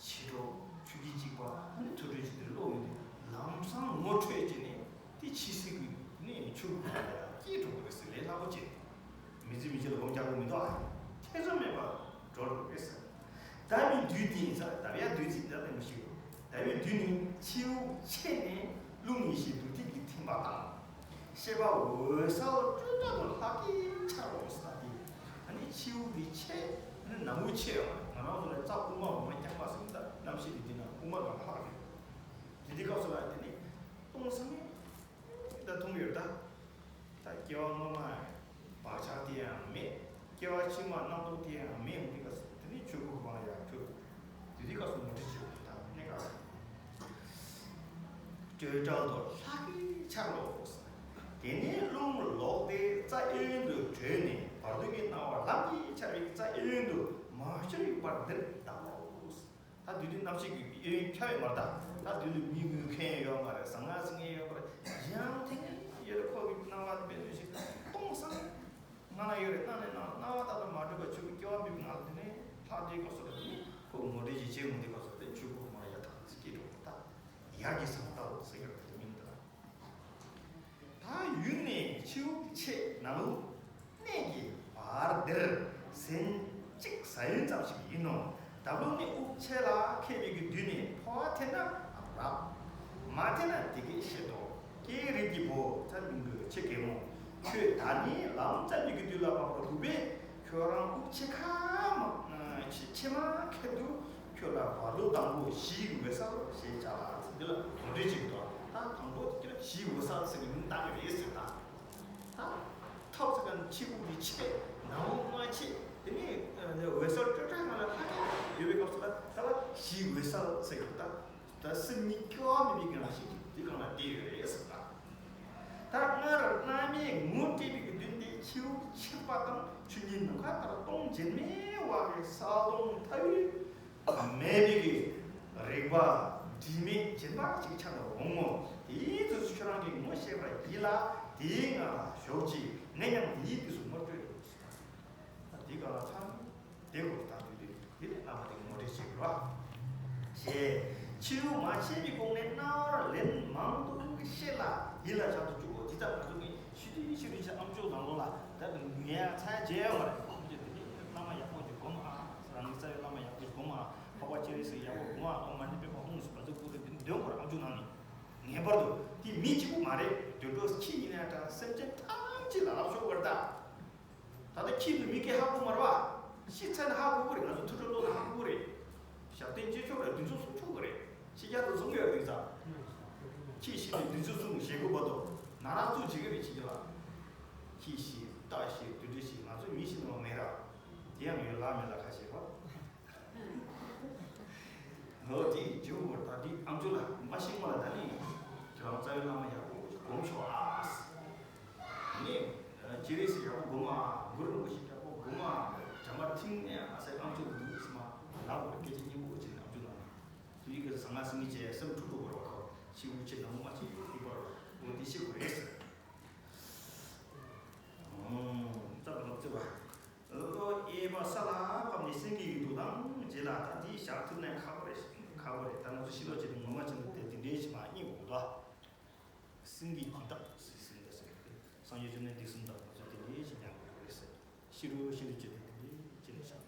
མཆེད་གྲོགས་ཆུ་སྐྱེས་གཅིག་པ་ཨ་ནི་ཐུག་འཕྲད་ཅིག་དེར་ཀློག་ཡོང་དུས་ལམ་སང་ངོ་འཕྲོད་ཅིག་ནས་དེ་ཕྱི་གསལ་གྱི་ནས་ཆུ་བུར་ལ་སྐྱེས་འགྲོ་གི་རེད་ཟེར་ལས་སླ་པོ་ཅིག་རེད། མི་ཚེ་མི་ཚེ་ལ་སྒོམ་རྒྱག་དགོས་མི་འདུག་ཨ། ཐེ་ཚོམ་མེད་པར་འགྲོ་དགོས་རེད་ཟེར། ཟླ་བའི་དུས་དེ་ཡིན་ས་ཟླ་བའི་དུས་ཚིག་འདྲ་ལས་མི་ཤེས། ཟླ་བའི་དུས་ནི་ཕྱི་དབུགས་ཆད་ནས་རླུང་ཡེ་ཤེས་མདུད་ཐིག་གིས་ཐིམ་པ་དང་། ཤེས་པ་འོད་གསལ་སྤྲོས་བྲལ་དུ་ལྷག་གེ་འཆར་རོ་ཟེར་ཏེ། ཨ་ནི་ཕྱི་དབུགས་ཀྱི་ཆད་ནི་ནང་དབུགས་ཆད་ཡོང་བ་ང་རང་ཚོ་ལ་རྩ་དབུ་མ་འོག་མ་རྐྱང་མ་ཟེར་ད་རྣམ་ཤེས་ཀྱི་འདི་ན་དབུ་མ་གང་ལྷག་རེད། དེ་དུས་སྐབས་སུ་ལ་དེ་ནི་སྟོང་སང་ད་མཐོང་ཡོད་ད། ད་སྐྱེ་བ་སྔོན་མ་བག་ཆགས་དེ་ཡང་མེད། སྐྱེ་བ་ཕྱི་མ་རྣམ་རྟོག་དེ་ཡང་མེད། འདི་ག་དེ་ནི་ཆོས་སྐུ་གོ་འཕང་ལ་ཡར་འཕྲོས། དེ་དུས་སྐབས་སུ་ངོ་སྤྲོད་བྱེད་དགོས་ད་གནས་སྐབས་སུ། སྤྲོས་བྲལ་དུ་ལྷག་གེ་འཆར་ལོ། དེ་ནས་རླུང་ལོག་སྟེ་རྩ་གཡས་གཡོན་དུ་བྲོས་ནས་བར་དོ་གི་སྣང་བ་ལམ་གྱིས་འཆར་བའི་རྩ་གཡས་གཡོན་དུ་མ་ཤོར་བའི་བར་འདིར་བལྟའོ། ད་དུས་དུས་རྣམ་ཤེས་ཀྱི་གཡས་གཡོན་ཁྱབ་ཡོད་མ་རེད་ད། ད་དུས་དུས་མི་དགོས་མཁན་ཡོད་མ་རེད། ཟང་ངེ་ཟིང་ངེ་ཡོད་མ་རེད། ཡང་དེ་ནས་ཡོད་རེད། ཁོ་གི་སྣང་བ་དཔེ་ནུས་ཤིག་སྟོང་སང་སྔ་ན་ཡོད་རེད། སྣང་ནས་སྣང་སྣང་བ་ད་ལྟ་མ་གྲུབ་པ་ཆོས་ཀྱི་སྐྱེ་བ་མེད་པའི་ངང་ལ་དེ་ནས་ལྷག་བསྡད་སྐབས་སུ་རེད། དེ་ནས་ཁོ་ངོ་སྤྲོད་ཅིག་བྱེད་འོང་དུས་སྐབས་སུ་དེ་ཆོས་སྐུ་མ་ཡར་ཐག་ཅིག་སྐྱེས་འགྲོ་ད་ཡར་གྱི་སང་ལྟ་བུ་ཟེར་གྱི་རེད། དེ་མིན་འདུག་ད། ད་ཡུལ་ནི་ཕྱི་དབུགས་ཆད་ནང་དབུགས་གནས་ཀྱི་བར་འདིར་ཟིན་གཅིག་ཟ་ཡུན་ཙམ་ཞིག་ཡིན་ནོ། འདབ་ལོ་ནི་དབུགས་ཆད་ལ་ཁད་པའི་གི་དུས་ནི་འཕོ་བ་འཐེན་ན་རབ། མ་འཐེན་ན་དེ་སྐད་བཤད་དོ། ཀྱེ་རིགས་ཀྱི་བུ་ཚ་མི་དགོས་ཆེ་གེ་མོ། ཁྱོད་ད་ནི་ལམ་བཙལ་བའི་གི་དུས་ལ་བབ་པ་འདུག་པས། ཁྱོད་རང་དབུགས་ཆད་ཁ་མ་ཆད་ཆད་མ་ཁད་དུ་ཁྱོད་ལ་བར་དོ་དང་པོ་གཞིའི་འོད་གསལ་ཞེས་བྱ་ལ་ཚིག་འདི་ལ་ངོ་སྤྲོད་ཅིག་འདུག་ད་དང་པོ་དེ་ལ་གཞིའི་འོད་གསལ་ཟེར་གི་མིང་བཏགས་ཀྱི་རེད་ཟེར་ད། ད་ཐབས་ཟེར་ག་ཕྱི་དབུགས་ཀྱི་ཆད་ནང་དབུགས་མ་ཆད་དེ་ནས་འོད་གསལ་སྤྲོས་བྲལ་ངང་ལ་ལྷག་གེ་ཡོད་པའི་སྐབས་སུ་ལ་ད་ལ་གཞིའི་འོད་གསལ་ཟེར་གི་ད། ད་སེམས་ཉིད་སྐྱེ་བ་མེད་པའི་གང་ཞིག་དེ་གང་ལ་བསྡད་ཡོད་རེད་ཟེར་ད། ད་སྔར་སྣང་མེད་ངོ་སྤྲད་པའི་གི་དུས་འདི་ཕྱི་དབུགས་ཆད་པ་དང་ཆོས་ཉིད་ནམ་མཁའ་ལྟར་སྟོང་འཛིན་མེད་བ་གི་ས་སྟོང་མཐའ་དབུས་མེད་པའི་གི་རིག་པ་དྲི་མེད་སྦྱིན་པ་ཅིག་ཆགས་ནས་འོང་ངོ་། དེའི་དུས་སུ་ཁྱོད་རང་གི་ངོ་ཤེས་པར་གྱིས་ལ་དེའི་ངང་ལ་ཞོག་ཅིག་ངས་ཀྱང་དེའི་དུས་སུ་ངོ་སྤྲོད་དོ་ཟེར་ད། དེ་གང་ལ་ཚང་། དེ་གོ་ད་དུས་དེ་དེ་ནས་བླ་མ་དེ་གི་ངོ་སྤྲོད་བྱེད་དགོས་པ། ཞེས་ཕྱི་དབུགས་མ་ཆད་པའི་གོང་ནས་རྣ་བར་ལན་མང་དུ་བཤད་ལ་ཡིད་ལ་བཞག་ཏུ་བཅུག་གོ། ཇི་ལྟར་ང་ཚོ་གི་ཤི་དུས་ཤི་དུས་ཅིག་ཨམ་ཅོག་ནང་ལོགས་ལ་ད་ངས་ཚ་ཡ་བརྗེད་ཡོད་མ་རེད། ཨམ་ཅོག་དེ་ནས་བླ་མ་ཡག་པོ་ཅིག་སྒོམ་ཨ། རང་གི་རྩ་བའི་བླ་མ་ཡག་པོ་ཅིག་སྒོམ་ཨ། འཕགས་པ་སྤྱན་རས་གཟིགས་ཡག་པོ་སྒོམ་ཨ། ཨོཾ་མ་ཎི་པདྨེ་ཧཱུྃ་ཟེར་བ་ཚོ་བསྐུར་ཏེ་དེ་འདོན་དགོས་རེད། ཨམ་ཅོག་ནང་ནས་ངེས་པར་དུ་དེ་མི་གཅིག་པུ་མ་རེད། དུད་འགྲོ་ཁྱི་ཡིན་ན་འདྲ་སེམས་ཅན་ཐམས་ཅད་ལ་ལབ་ཆོག་གི་རེད་ད། ད་ལྟ་ཁྱི་ཚོ་མི་སྐད་ཧ་གོ་མ་རེད་པ། ཤི་ཚར་ན་ཧ་གོ་གི་རེད། ང་ཚོ་ཐུགས་སྤྲོ་བློ་ལ་ཧ་གོ་གི་རེད། ཞབས་བརྟན་བྱེད་ཆོག་རེད། བདུན་ཅུ་སོང་ཆོག་གི་རེད། ཕྱི་རྒྱལ་དུ་བཟུང་ཡོད་རེད་ས། ཁྱི་ཤི་ནས་བདུན་ཅུ་སོང་ཞེད་དགོས་པ་དོ། ན་རག་བཙུགས་བྱེད་ཀྱི་རེད་ཕྱི་རྒྱལ་ལ། ཁྱི་ཤི་རྟ་ཤི་དུད་འགྲོ་ཤི་ང་ཚོ་མི་ཤི་ནོ་མེད་ར། དེ་ཡང་ཡོད་ལ་མེད་ལ་ཁ་ཤས་པ། ལོ་དེའི་རྒྱུ་བོར་ད་དེ་ཨམ་ཅོག་ལ་མ་ཤེས་སྔོན་ལ་ད་ནི་ཁྱོད་རང་རྩ་བའི་བླ་མ་ཡག་པོ་སྒོམ་ཤོག་ཨ། ནི་སྤྱན་རས་གཟིགས་ཡག་པོ་སྒོམ་ཨ། གུ་རུ་རིན་པོ་ཆེ་ཡག་པོ་སྒོམ་ཨ། དྲན་པ་ཐིམ་ནས་ཨ་སའི་ཨམ་ཅོག་འདུག་སེ་མ་ལབ་བོར་སྐད་ཆ་སྙན་པོ་བྱས་ནས་ཨམ་ཅོག་ནང་ནས་དུས་ཡིན་གྱི་ཟང་ངེ་ཟིང་ངེ་བྱས་སེམས་འཁྲུག་འགྲོ་བོར་བ་ཁོ་ཕྱི་དབུགས་ཆད་ནང་དབུགས་མ་ཆད་ཡོད་དུས་པར་འོ་དེ་ཤེས་དགོས་རེད་ཟེར། ཨོ། རྩ་བ་ལ་བརྩི་བ། བློ་གཡས་པ་ས་ལ་ཕབ་ནས་སེང་གེའི་ཡུལ་དུ་ལངས། རྗེས་ལ་ད་འདི་བཞག་ཐུབ་ན་ཁག་པོ་རེད། ཁག་པོ་རེད། ད་ང་ཚོ་ཤི་ལོག་བྱེད་དུས་ངོ་མ་བྱེད་དུས་དེ་འདྲའི་ཞིག་མ་རྙེད་དགོས་དོ། སེང་གེའི་ཡུལ་དུ་ཟེར་ཟེར་འདི་ཟེར། སངས་རྒྱས་བཅོམ་ལྡན་འདས་གསུངས་དང་ང་ཚོ་དེ་འདྲའི་ཞིག་ཉམས་དགོས་རེད་ཟེར། ཤི་རུ་ཤི་རུ་བྱེད་དུས་དེ་འདྲའི་ཞིག་ནས་བཞག་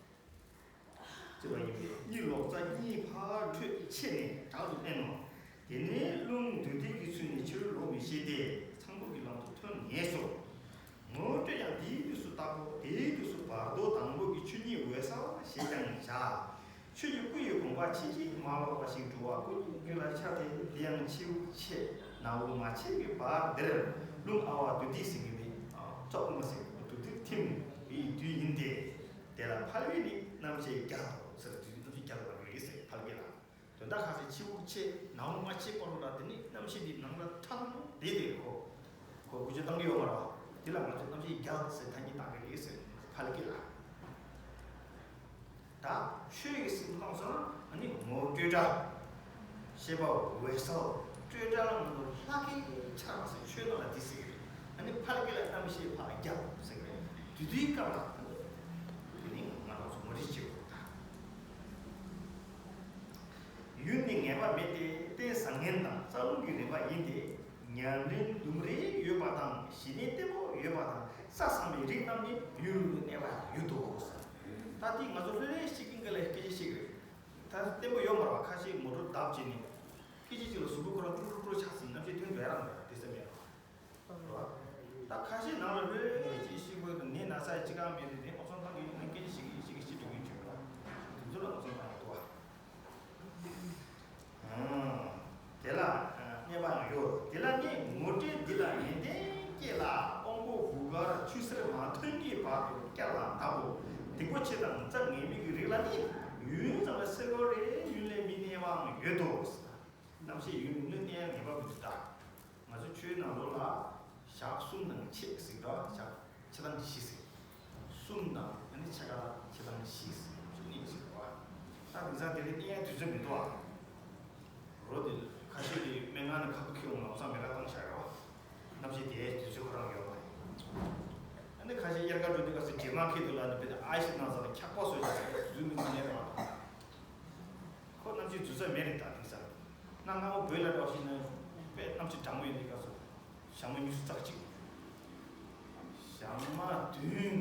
བརྩི་བ་ཡིན་པས། གཉིད་ལོག་རྩ་གཉིས་ཕར་འཕྲོས་ཆད་ནས་དྲག་ཏུ་བསྣན་ནོ། དེ་ནས་རླུང་མདུན་ཐིག་གིས་ཚུད་ནས་ཕྱི་རུ་ལོག་མི་ཤེས་ཏེ་ཚངས་པའི་གི་ལམ་དུ་ཐོན་ངེས་སོ། ངོ་སྤྲོད་ཀྱང་དེའི་དུས་སུ་བཏབ་བོ། དེའི་དུས་སུ་བར་དོ་དང་པོ་གི་ཆོས་ཉིད་འོད་གསལ་ཞེས་ཀྱང་བྱ། ཆོས་ཀྱི་སྐུ་ཡི་དགོངས་པ་ཕྱིན་ཅི་མ་ལོག་པ་ཞིག་འགྲོ་བ་ཀུན་གྱི་རྒྱུད་ལ་འཆར་ཏེ། དེ་ཡང་ཕྱི་དབུགས་ཆད་ནང་དབུགས་མ་ཆད་ཀྱི་བར་འདིར་རླུང་ཨ་བ་བདུད་སྡིག་ཟེར་གྱི་མེད། ཨ་ཙོག་མ་ཟེར་བདུད་སྡིག་ཐིམ་པའི་དུས་ཡིན་ཏེ། དེ་ལ་ཕལ་བས་ནི་རྣམ་ཤེས་བརྒྱལ་ཟེར། དུས་རྣམ་ཤེས་བརྒྱལ་བ་རེད་ཟེར། ཕལ་སྐད་ལ། དོན་དག་ཁ་ཤས་ཕྱི་དབུགས་ཆད་ནང་དབུགས་མ་ཆད་བར་དུ་ལ་དེ་ནི་རྣམ་ཤེས་འདི་ནང་ལ་ཐལ་མོ་བསྡད་དེ་ཁོ། ཁོ་འགུལ་སྐྱོད་བཏང་གི་ཡོད་མ་རེད་པ། དེ་ལ་ང་ཚོས་རྣམ་ཤེས་བརྒྱལ་ཟེར་ཐ་སྙད་བཏགས་ཀྱི་རེད་ཟེར། ཕལ་སྐད་ལ། ད་ཆོས་ཀྱི་སེམས་བླངས་སོང་ན་ཨ་ནི་ངོ་བོ་སྤྲོས་བྲལ། ཤེས་པ་འོད་གསལ་སྤྲོས་བྲལ་ལ་ང་ཚོ་ལྷག་གེ་འཆར་བ་ཟེར་ཆོས་ནང་ལ་འདི་ཟེར་གྱི་རེད། ཨ་ནི་ཕལ་སྐད་ལ་རྣམ་ཤེས་ཕར་བརྒྱབ་ཟེར་གྱི་རེད། དེ་དུས་སྐབས་ལ་དེ་ནི་ང་རང་ཚོ་ངོ་སྤྲོད་བྱེད་དགོས་ད། བཟང་ངན་དང་རྩ་རླུང་གི་རིམ་པ་ཡིན་ཏེ། ཉམས་ལེན་ལྡུམ་རའི་ཡོད་པ་དང་ཞི་གནས་བརྟན་པོ་ཡོད་པ་དང་ས་བཟང་བའི་རིགས་རྣམས་ནི་ཡུན་རིང་དུ་གནས་པ་ཡོད་དོ། ད་ལྟའི་ང་ཚོ་ལྷོད་ལྷོད་ཞིག་གི་ལ་སྐད་ཆ་ཞིག་རེད། ད་བརྟན་པོ་ཡོད་མ་རེད་བ། ཁ་ཤས་མོ་ཊ་བརྡབ་བྱས་ནས་སྐད་ཆ་ཞིག་ལ་གཟུགས་པོ་ཁོ་རང་ཀྲུག་ཀྲུག་ཀྲུག་ཆགས་ཟིན་ནམ་ཞིག་དོན་དུ་ཡ་རང་རེད་དེ་སེམས་ཡ། ད་ཁ་ཤས་ནང་ལ་ལྷོད་ལྷོད་ཅིག་ཤི་དགོས་དང་ནད་ན་ཚ་ཅི་གང་མེད་དུས་ནད་མ་སོང་ཐང་གི་ནང་སྐད་ཆ་ཞིག་གིས་ཞིག་གིས་ཤི་འགྲོ་གི་བྱུང་བ། དེ་ཚོ་ལ་མ་སོང་ཐང་ཡོད་དོ། དེ་ལ་གནས་པའང་ཡོད། དེ་ལ་ནི་ངོ་སྤྲོད་འདི་ལ་ཡོན་ཏན་སྐྱེ་ལ་དབང་པོ་དགུ་དཀར་ཆུ་སེར་མ་ཐོན་གྱི་བར་དུ་བསྐྱར་ལ་འདའོ། སྡིག་པོ་ཆེ་དང་རྩ་ངན་པའི་རིགས་ལ་ནི་ཡུན་ཙམ་ལ་སེ་གོལ་རེ་ཡུན་ལས་མི་གནས་པའང་ཡོད་དོ། རྣམ་ཤེས་ཡུན་རིང་ལ་གནས་ངེས་པ་མི་འདུག་ད་ང་ཚོ་ཆོས་ནང་ལོགས་ལ་ཞག་གསུམ་དང་ཕྱེད་ཟིག་དང་ཞག་ཕྱེད་དང་བཞི་ཟིག་གསུམ་དང་ཨ་ནི་ཕྱེད་ཀ་ཕྱེད་དང་བཞི་ཟིག་གཉིས་ཟིག་རེད་བ། ད་དེང་སང་དེ་རིང་གནས་ཡ་དུས་ཚོད་མི་འདུག་ཨ། རོ་དེ་ཁ་ཤས་ཀྱིས་སྨན་ཁང་ནས་ཁ་ཁུ་ཁྱེར་འོང་ལམ་སང་མི་ར་བཏང་བཞག་རེད་བ། རྣམ་ཤེས་དེའི་དུས་ཚོད་ཁོ་རང་ཡོད་མ་རེད། ཨ་ནི་ཁ་ཤས་དབྱར་ཁ་འགྲོ་དུས་སྐབས་སུ་འདྲེ་དམག་ཁྱེར་འདུག་ལ་ནི་བེད་ཨའི་ཤི་ནང་ས་ལ་འཁྱག་པ་བཟོས་ནས་ཟ་ཡ་དུས་ཚོད་མི་འདུག་ནས་རེད་བ། ཁོ་རྣམ་ཤེས་འཛུལ་ས་མེད་རེད་ད་དེང་སང་། གནའ་སྔ་མོ་བོད་ལ་འགྲོ་ཞིག་ན་དཔེ་རྣམ་ཤེས་གྲང་མོ་ཡོད་འདི་སྐབས་སུ་ཞག་མ་ཉི་ཤུ་རྩ་གཅིག་ཞག་མ་བདུན།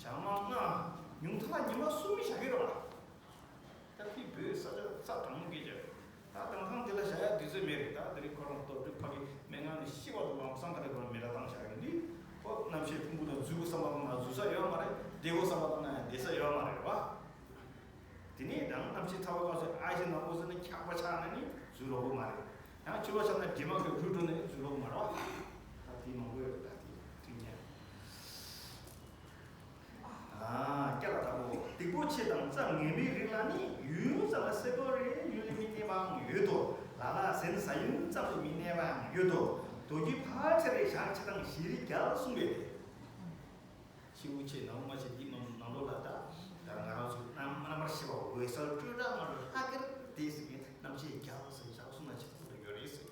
ཞག་མ་ལྔ། ཉུང་མཐའ་ལ་ཉི་མ་གསུམ་བཞག་གི་རེད་བ། ད་ཕི་བོད་ས་ཆ་ས་གྲང་མོ་སྐད་ཆ། ད་དེང་སང་འདི་ལ་བཞག་ཡ་དུས་ཚོད་མེད་རེད། ད་དེ་རིང་ཁོ་རང་ལྟོ་གྲུབ་ཕ་གི་སྨན་ཁང་ནས་ཤི་བ་དང་ལམ་སང་ག་རེ་ཁོ་རང་མི་ར་བཏང་བཞག་ཡོད་འདི། ཁོ་རྣམ་ཤེས་ཕུང་པོ་དང་འཛུལ་དགོས་བསམ་པ་དང་ན་འཛུལ་ས་ཡོད་མ་རེད། བསྡད་དགོས་བསམ་པ་དང་ན་བསྡད་ས་ཡོད་མ་རེད་བ། དེ་ནས་ཡང་རྣམ་ཤེས་ཚ་བ་སྐབས་སུ་ཨ་ཞེ་ནག་པོ་ཟེར་ན་འཁྱག་པ་ཆགས་ན་ནི་འཛུལ་ལོག་གི་མ་རེད། ཡང་ཆུ་བ་ཆགས་ན་དྲི་མ་གིས་རུལ་འགྲོ་ན་ནི་འཛུལ་ལོག་གི་མ་རེད་བ། ད་དེ་མང་པོ་ཡོད་རེད། ད་དེ་ཁྲིད་ཉན། ཨ་སྐྱ་ལ་ལྟ་བུ་སྡིག་པོ་ཆེ་དང་རྩ་ངན་པའི་རིགས་ལ་ནི་ཡུན་ཙམ་ལ་སེ་གོལ་རེ་ཡུན་ལས་མི་གནས་པའང་ཡོད་དོ། ལ་ལ་ཟན་ཟ་ཡུན་ཙམ་ལས་མི་གནས་པའང་ཡོད་དོ། མདོ་རྒྱུད་ཕལ་ཆེར་ཞག་ཕྱེད་དང་བཞི་རེ་བརྒྱ་ལ་གསུངས་པས་ཏེ། ཤི་བོ་ཆེ་ནང་མ་ཆེ་འདི་མ་ནང་ལོགས་ལ་ད་ད་ང་རང་ཚོ་རྣམ་རྣམ་པར་ཤེས་པ་འོད་གསལ་སྤྲོས་བྲལ་ལྔ་ལ་ལྷག་གེར་དེ་ཟེར་མཁན་རྣམ་ཤེས་རྒྱ་ཟེར་ཞག་གསུམ་ན་ཆེ་ཐུབ་ཏུ་ཡོད་རེད་ཟེར།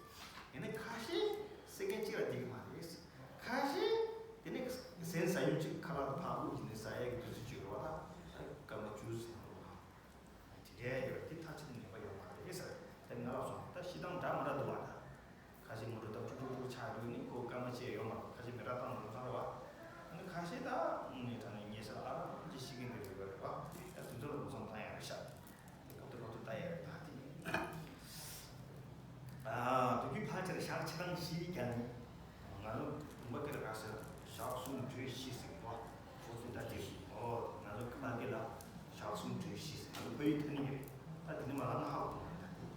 ཡིན་ནའི་ཁ་ཤས་སེ་གན་གཅིག་ལ་བསྡད་ཀྱི་མ་རེད་ཟེར། ཁ་ཤས་དེ་ནས་ཟན་ཟ་ཡུན་གཅིག་ཁ་ལག་ཏུ་ཕར་དབུགས་དེ་ནས་ཟ་ཡས་ཀྱི་དུས་ཚོད་གཅིག་རེད་བ། ད་སྐར་མ་བཅུ་ཟིན་རེད་བ། དེ་འདྲའི་ཡོད་དེ་ཐག་ཆོད་ངེས་པ་ཡོད་མ་རེད་ཟེར། དེ་ང་ལ་སོང་ད་ཤི་སྟངས་འདྲ་མི་འདྲ་འདུག་བ་ད། ཁ་ཤས་ངོ་སྤྲོད་ད་ཀྲུག་ཀྲུག་ཀྲུག་ཆགས་དུས་ནི་ཁོ་སྐར་མ་ཕྱེད་ཡོད་མ་རེད། ཁ་ཤས་མི་ར་བཏང་ནང་ཚང་རེད་བ། ཨ་ནི་ཁ་ཤས་ད་དངོས་གནས་དྲང་གནས་ཉེ་ཆར་ཨ་རག་ཅིག་ཤི་མཁན་དེ་ཡོད་པ་རེད་བ། ད་དེ་ཚོ་ལ་མུ་མཚམས་བཏང་ཡ་རེད་ཤག་དེ་སྐབས་དེ་ལོ་ཐུབ་ལྟ་ཡ་རེད་ད་དེ། ཨ་མདོ་རྒྱུད་ཕལ་ཆེར་ཞག་ཕྱེད་དང་བཞི་བརྒྱ་ནི། ང་ཚོ་བུམ་པ་སྐད་ལ་ག་ཟེར་ཞག་གསུམ་དྲུག་བཞི་ཟེར་བ། ཨོ་ད་དེ་ཨོ་ང་ཚོ་ཕ་གི་ལ་ཞག་གསུམ་དྲུག་བཞི་ཟེར་ང་ཚོ་ཕ་ཡུལ་ཐ་སྙད་རེད། ད་དེ་ནི་མ་ལ་ང་ཧ་གོ་མ་རེད་ད།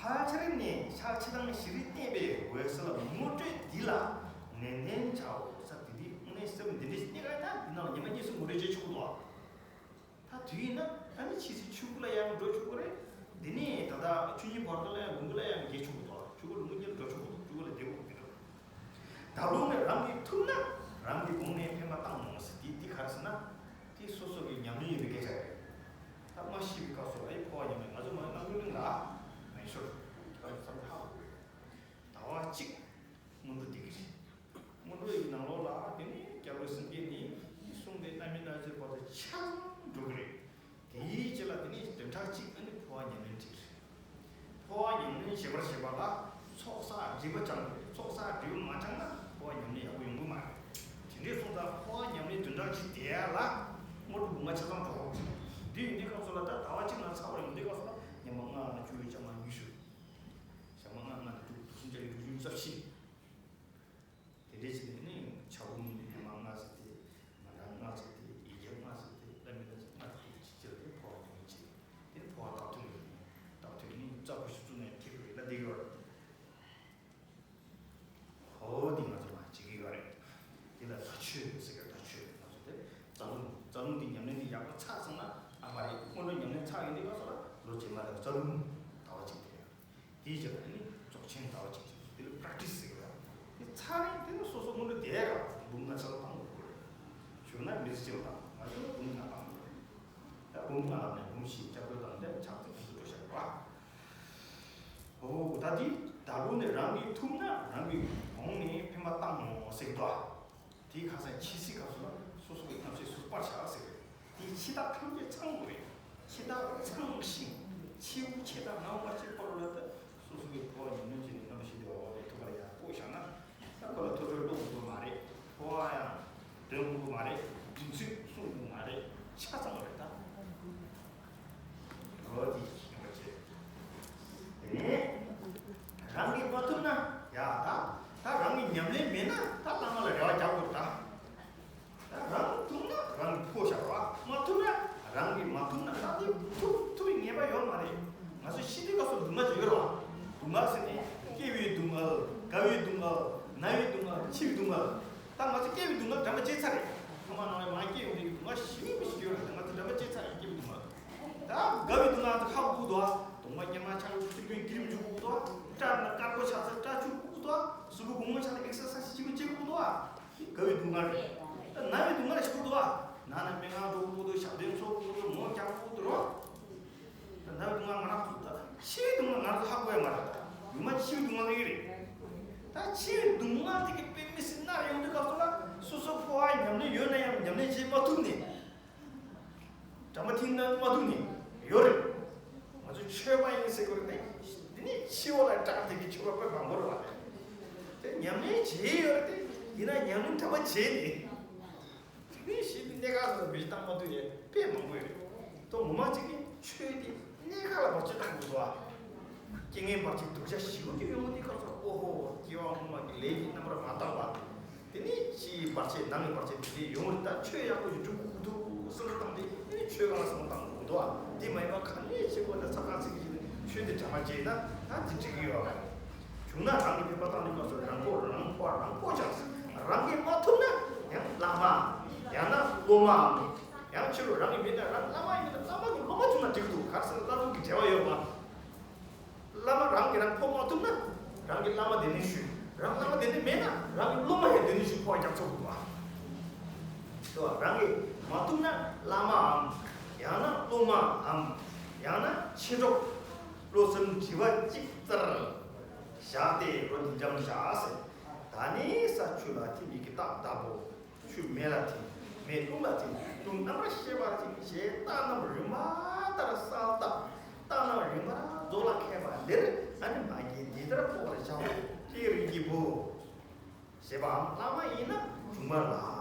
ཕལ་ཆེར་ནི་ཕྱག་ཕྱི་དང་ཞི་བདེ་བསྟན་པའི་འོད་གསལ་ངོ་སྤྲོད་འདི་ལ་ནན་ཏན་བྱའོ་ས། དེ་འདི་དངོས་གནས་སེམས་འདི་འདྲ་ཞིག་གནས་ཀ་ན་འདི་ནང་ལ་ཉི་མ་གཉིས་སུ་ངོ་སྤྲོད་བྱེད་ཆོག་གི་འདུག་ད་དུས་ཡིན་ན་ཨ་ནི་ཕྱི་ཚེས་ཆུ་ཁུ་ལ་ཡང་འགྲོ་ཆོག་གི་རེད། འདི་ནས་ད་ལྟ་ཆུ་ཉིན་བར་དོ་ལ་ཡང་ལུང་གུ་ལ་ཡང་འགྱེལ་ཆོག་གི་འདུག་ཆུ་ཁུ་ལུང་གུ་གཉིས་ལ་འགྲོ་ཆོག་གི་འདུག་ཆུ་ཁུ་ལ་བསྡད་དགོས་ཀྱི་འདུག་ད་ལོ་ནས་རང་གིས་ཐུབ་ན་རང་གི་དགུང་ནས་འཕེན་པ་བཏང་ངོ་ཟེར་དེ་དེ་ག་རེ་ཟེར་ན། དེ་སོ་སོ་གི་ཉམས་ལེན་ཡིན་པའི་སྐད་ཆ་རེད། ད་མ་ཤི་བའི་སྐབས་སུ་ཨ་ཡི་འཕོ་བ་ཉམས་ལེན་ང་ཚོ་མ་ནང་ཁུལ་གླིང་ལ་མེ་ཤོར་ག་རེ་བསམ་ཧ་གོ་གི་རེད། ཟླ་བ་གཅིག་སྔོན་འགྲོ་བསྡད་ཀྱི་རེད། སྔོན་འགྲོ་ཡི་ནང་ལོགས་ལ་དེ་ནས་སྐྱབས་མགོན་སེང་གེ་ནི་གསུངས་ཏེ་རྣམ་སྨིན་སྣང་མཆེད་བར་དུ་ཆ་ཚང་འགྲོ་གི་རེད། དེའི་རྗེས་ལ་དེ་ནས་བདུན་ཕྲག་གཅིག་ཨ་ནི་འཕོ་བ་ཉམས་ལེན་བྱེད་ཀྱི་རེད། འཕོ་བ་ཉམས་ལེན་བྱེད་པར་བྱེད་པ་ལ་ཚོགས་བསགས་སྒྲིབ་པ་སྦྱང་དགོས་རེད། ཚོགས་བསགས་སྒྲིབ་པ་མ་སྦྱངས་ན་འཕོ་བ་ཉམས་ལེན་ཡག་པོ་ཡོང་གི་མ་རེད། དེ་འདྲས་སོང་ཙང་འཕོ་བ་ཉམས་ལེན་བདུན་ཕྲག་གཅིག་བསྡད་ཡ་ལ་སྔོན་འགྲོ་ལུང་པ་ཆ་ཚང་འགྲོ་དགོས་རེད། འདི་ཡིན་དུས་སྐབས་སུ་ལ་ད་ཟླ་བ་གཅིག་ནང་ཚར་བ་ཡིན་དུས་སྐབས་སུ་ལ་ཉི་མ་ལྔ་ནས་བཅུ་ཡོད་ཅང་མ་ཉུང་ཤོས། ཞག་མ་ལྔ་ལྔ་ནས་དྲུག་དྲུག་གསུམ་བརྒྱ་ལས་དྲུག་ཅུ་རྩ་བཞི། དེ་འདྲའི་ཕྱིར་ནི་ཕྱྭ་པ་ནི་ཉི་མ་ལྔ་ཟེར་ཏེ། མ་ཎི་ལྔ་ཟེར་ཏེ། ཡིག་བརྒྱ་ལྔ་ཟེར་ཏེ། བླ་མའི་བླ་ཚེ་ལྔ་ཟེར་ཏེ་ཅི་ཅི་ལ་དེ་འཕོ་བ་ཉམས་ལེན་བྱེད། དེ་འཕོ་བ་དག་ཐོན་ཡོད། དག་ཐོན་ནི་རྩ་བ་ཤུགས་བཙུགས་ནས་ཐེག་པའི་ལ་འདི་ཡོད་རེད། ཧོ་དེ་ང་ཚོ་མ་བྱེད་ཀྱི་ཡོད་རེད། དེ་ལ་ཟླ་མཆོད་ཟེར་གི་ཟླ་མཆོད་ང་ཚོ་དེ་རྩ་རླུང་རྩ་རླུང་འདི་ཉམས་ལེན་འདི་ཡག་པོ་ཚར་སོང་ན་ཨ་མ་རེད། སྔོན་འགྲོ་ཉམས་ལེན་ཚར་ཡོང་དུས་སྐབས་སུ་ལ་ལོ་རྗེས་མ་ལ་རྩ་རླུང་ཟླ་བ་གཅིག་དེ་ཡོད། དེའི་རྗེས་ལ་ནི་རྫོགས་ཆེན་ཟླ་བ་གཅིག་ཅིག་དེ་ལ་པྲེག་ཊི་སི་ཟེར་གི་རེད། དེ་ཚར་རིང་དེ་ནི་སོ་སོ་སྔོན་འགྲོ་དེ་ར་འབུམ་ལྔ་ཆ་ལ་བཏང་དགོས་རེད། བྱུང་ན་མི་ཚེ་གཅིག་ལ་བཏང་ང་ཚོ་ལ་འབུམ་ལྔ་བཏང་དགོས་རེད། ད་འབུམ་ལྔ་ལ་ནས་འབུམ་བཞི་སྐྱབས་འགྲོ་དང་ལྡན་ཕྱག་འཚལ་ཕུལ་དུ་འགྲོ་བཞག་པ། ཨོ་ད་དེ་ད་ལོ་ནས་རང་གིས་ཐུབ་ན་རང་གི་གོང་ནས་འཕེན་པ་བཏང་ངོ་ཟེར་གི་འདུག་དེའི་ཁ་སང་འཆི་སྲིད་སྐབས་སུ་ལ་སོ་སོ་གི་རྣམ་ཤེས་སུ་སྤར་བྱ་ཟེར་བས། དེའི་འཆི་བདག་ཐམས་ཅད་ཚང་དགོས་པས། འཆི་བདག་ཚང་ཞིང་འཆི་བོ་ཆེ་དང་ནང་མ་ཆེ་འཁོར་ལ་ད་ སྡུག་བསྔལ་ཟེར་ནས་སྐྱེ་བའི་སྡུག་བསྔལ། རྒ་བའི་སྡུག་བསྔལ། ན་བའི་སྡུག་བསྔལ། འཆི་བའི་སྡུག་བསྔལ། ད་ང་ཚོ་སྐྱེ་བའི་སྡུག་བསྔལ་དྲན་པ་བརྗེད་ཚར་རེད། ཐ་མག་ནང་ལ་མར་སྐྱེ་ཡོང་དུས་ཀྱི་སྡུག་བསྔལ་ཞེ་པོ་ཞིག་ཡོད་རེད། ང་ཚོ་དྲན་པ་བརྗེད་ཚར་རེད། སྐྱེ་བའི་སྡུག་བསྔལ། ད་རྒ་བའི་སྡུག་བསྔལ་དེ་ཧ་གོ་གི་འདུག་ཨ། གདོང་པ་སྐྱེས་མ་ཆགས་ཀྱི་ཐིག་པའི་དཀྱིལ་འཇུག་གི་འདུག་ཨ། སྐྲ་ན་དཀར་པོ་ཆགས་ཚེ་སྐྲ་འཇུག་གི་འདུག་ཨ། གཟུགས་པོ་གོང་མ་ཆགས་ཚེ་ཨེག་སར་སའི་སི་བྱེད་ཀྱི་འདུག་ཨ། རྒ་བའི་སྡུག་བསྔལ་རེད། ད་ན་བའི་སྡུག་བསྔལ་ཞིག་འདུག་ཨ། ན་ན་སྨན་ཁང་འགྲོ་དགོས་འདུག་ཞབས་བརྟན་འཚོལ་དགོས་འདུག་མོ་རྒྱག་དགོས་འདུག་རོ། ད་ན་བའི་སྡུག་བསྔལ་ང་རང་ཚོ་ད་ཤི་བའི་སྡུག་བསྔལ་ང་རང་ཚོ་ཧ་གོ་ཡ་མ་རེད། ད་ཉི་མ་འཆི་བའི་སྡུག་བསྔལ་ཡོད་རེད། ད་འཆི་བའི་སྡུག་བསྔལ་དེ་གི་དཔེ་མི་སྲིད་ན་ཡོང་དུས་སྐབས་སུ་ལ་སོ་སོ་འཕོ་བ་ཉམས་ལེན་ཡོད་ན་ཡང་ཉམས་ལེན་བྱེད་མ་ཐུབ་ནས། དྲན་པ་ཐིང་ན་མ་ཐུག་ནི་ཡོད་རེད། ང་ཚོ་ཆོས་པ་ཡིན་ཟེར་དགོས་རེད་དེ། འདི་ནི་འཆི་བ་ལ་སྐྲག་དེ་གི་ཆོས་པ་དཔེ་མང་པོ་རེད་བ། དེ་ཉམས་ལེན་བྱེད་ཡོད་རེད་དེ། ཡིན་ན་ཉམས་ལེན་དྲན་པ་བྱེད་ནི། དེ་ནི་ཤི་དུས་གནས་སྐབས་སུ་བེད་སྤྱོད་བཏང་མ་ཐུབ་ཡས་དཔེ་མང་པོ་ཡོད་རེད། དོ་ངོ་མ་གཅིག་གི་ཆོས་དེ་གནས་སྐབས་ལ་བར་ཆད་བཏང་དགོས་སོ། རྐྱེན་ངན་བར་ཆད་སྡུག་ཅག་ཞེ་པོ་ཅིག་ཡོང་གི་དུས་སྐབས་སུ་ཨོ་ཧོ་སྐྱེ་བ་སྔོན་མ་གི་ལས་ཀྱི་རྣམ་པར་མ་དག་པ། དེ་ནི་ཕྱིའི་བར་ཆད་ནང་གི་བར་ཆད་དེ་འདྲའི་ཡོང་བར་ད་ཆོས་ཡག་པོ་ཞིག་སྒྲུབ་དགོས་འདུག་བསམ་བློ་བཏང་སྟེ་ཨེ་ནི་ཆོས་གང་ལ་བསམ་བློ་བཏང་དགོས་འདུག་ཨ། དེ་མ་ཡིན་པ་ག་ནས་བྱེད་དགོས་ན་ཚ་ཁ་ཚིག་གི་ཆོས་དེ་དྲན་པ་བརྗེད་ན་ད་དེ་འགྲིག་གི་ཡོད་པ་རེད། བྱུང་ན་རང་གི་ཕན་པ་བཏང་ནས་སྐབས་སུ་རང་ཕོ་རང་ཕོ་རང་ཕོ་ཅག་རང་གིས་མ་ཐུབ་ན་ཡང་བླ་མའམ་ཡང་ན་སློབ་མའམ་ཡང་ཕྱི་རུ་རང་གི་མེད་ན་རང་བླ་མ་ཡིན་ན་བླ་མ་གི་སློབ་མ་བྱུང་ན་འགྲིག་གི་འདུག་ག་རེ་ཟེར་ན་བླ་སློབ་ཀྱི་འབྲེལ་བ་ཡོད་པ། བླ་མ་རང་གིས་རང་ཕོག་མ་ཐུབ་ན་རང་གི་བླ་མ་དེ་ནས་ཞུས། རང་བླ་མ་དེ་ནས་མེད་ན་རང་གི་སློབ་མ་ཡང་དེ་ནས་ཞུས་ཕོག་རྒྱག་ཆོག་གི་འདུག་བ། དེ་བ་རང་གིས་མ་ཐུབ་ན་བླ་མའམ་ཡང་ན་སློབ་མའམ་ཡང་ན་མཆེད་གྲོགས་བློ་སེམས་དྲི་བ་གཅིག་ཙར་བཞག་སྟེ་རོ་འདི་འཇམ་བཞག་ཟེར། ད་ནི་ས་ཆུ་ལ་ཐིམ་མིག་གི་རྟགས་ལྟ་བུ། ཆུ་མེ་ལ་ཐིམ། མེ་རླུང་ལ་ཐིམ། རླུང་རྣམ་པར་ཤེས་པ་ལ་ཐིམ་ཞེས་རྟགས་རྣམས་རིམ་པ་ལྟར་གསལ་བཏབ། རྟགས་རྣམས་རིམ་པར་རྫོགས་ལ་མཁས་པ་འདིར་ཨ་ནི་མ་གྱིས་འདི་ལྟར་འཕོ་བར་བྱའོ། ཀྱེ་རིགས་ཀྱི་བུ། ཞེས་པའམ་བླ་མ་ཡིན་ན་སྒྲུང་མ་ལ་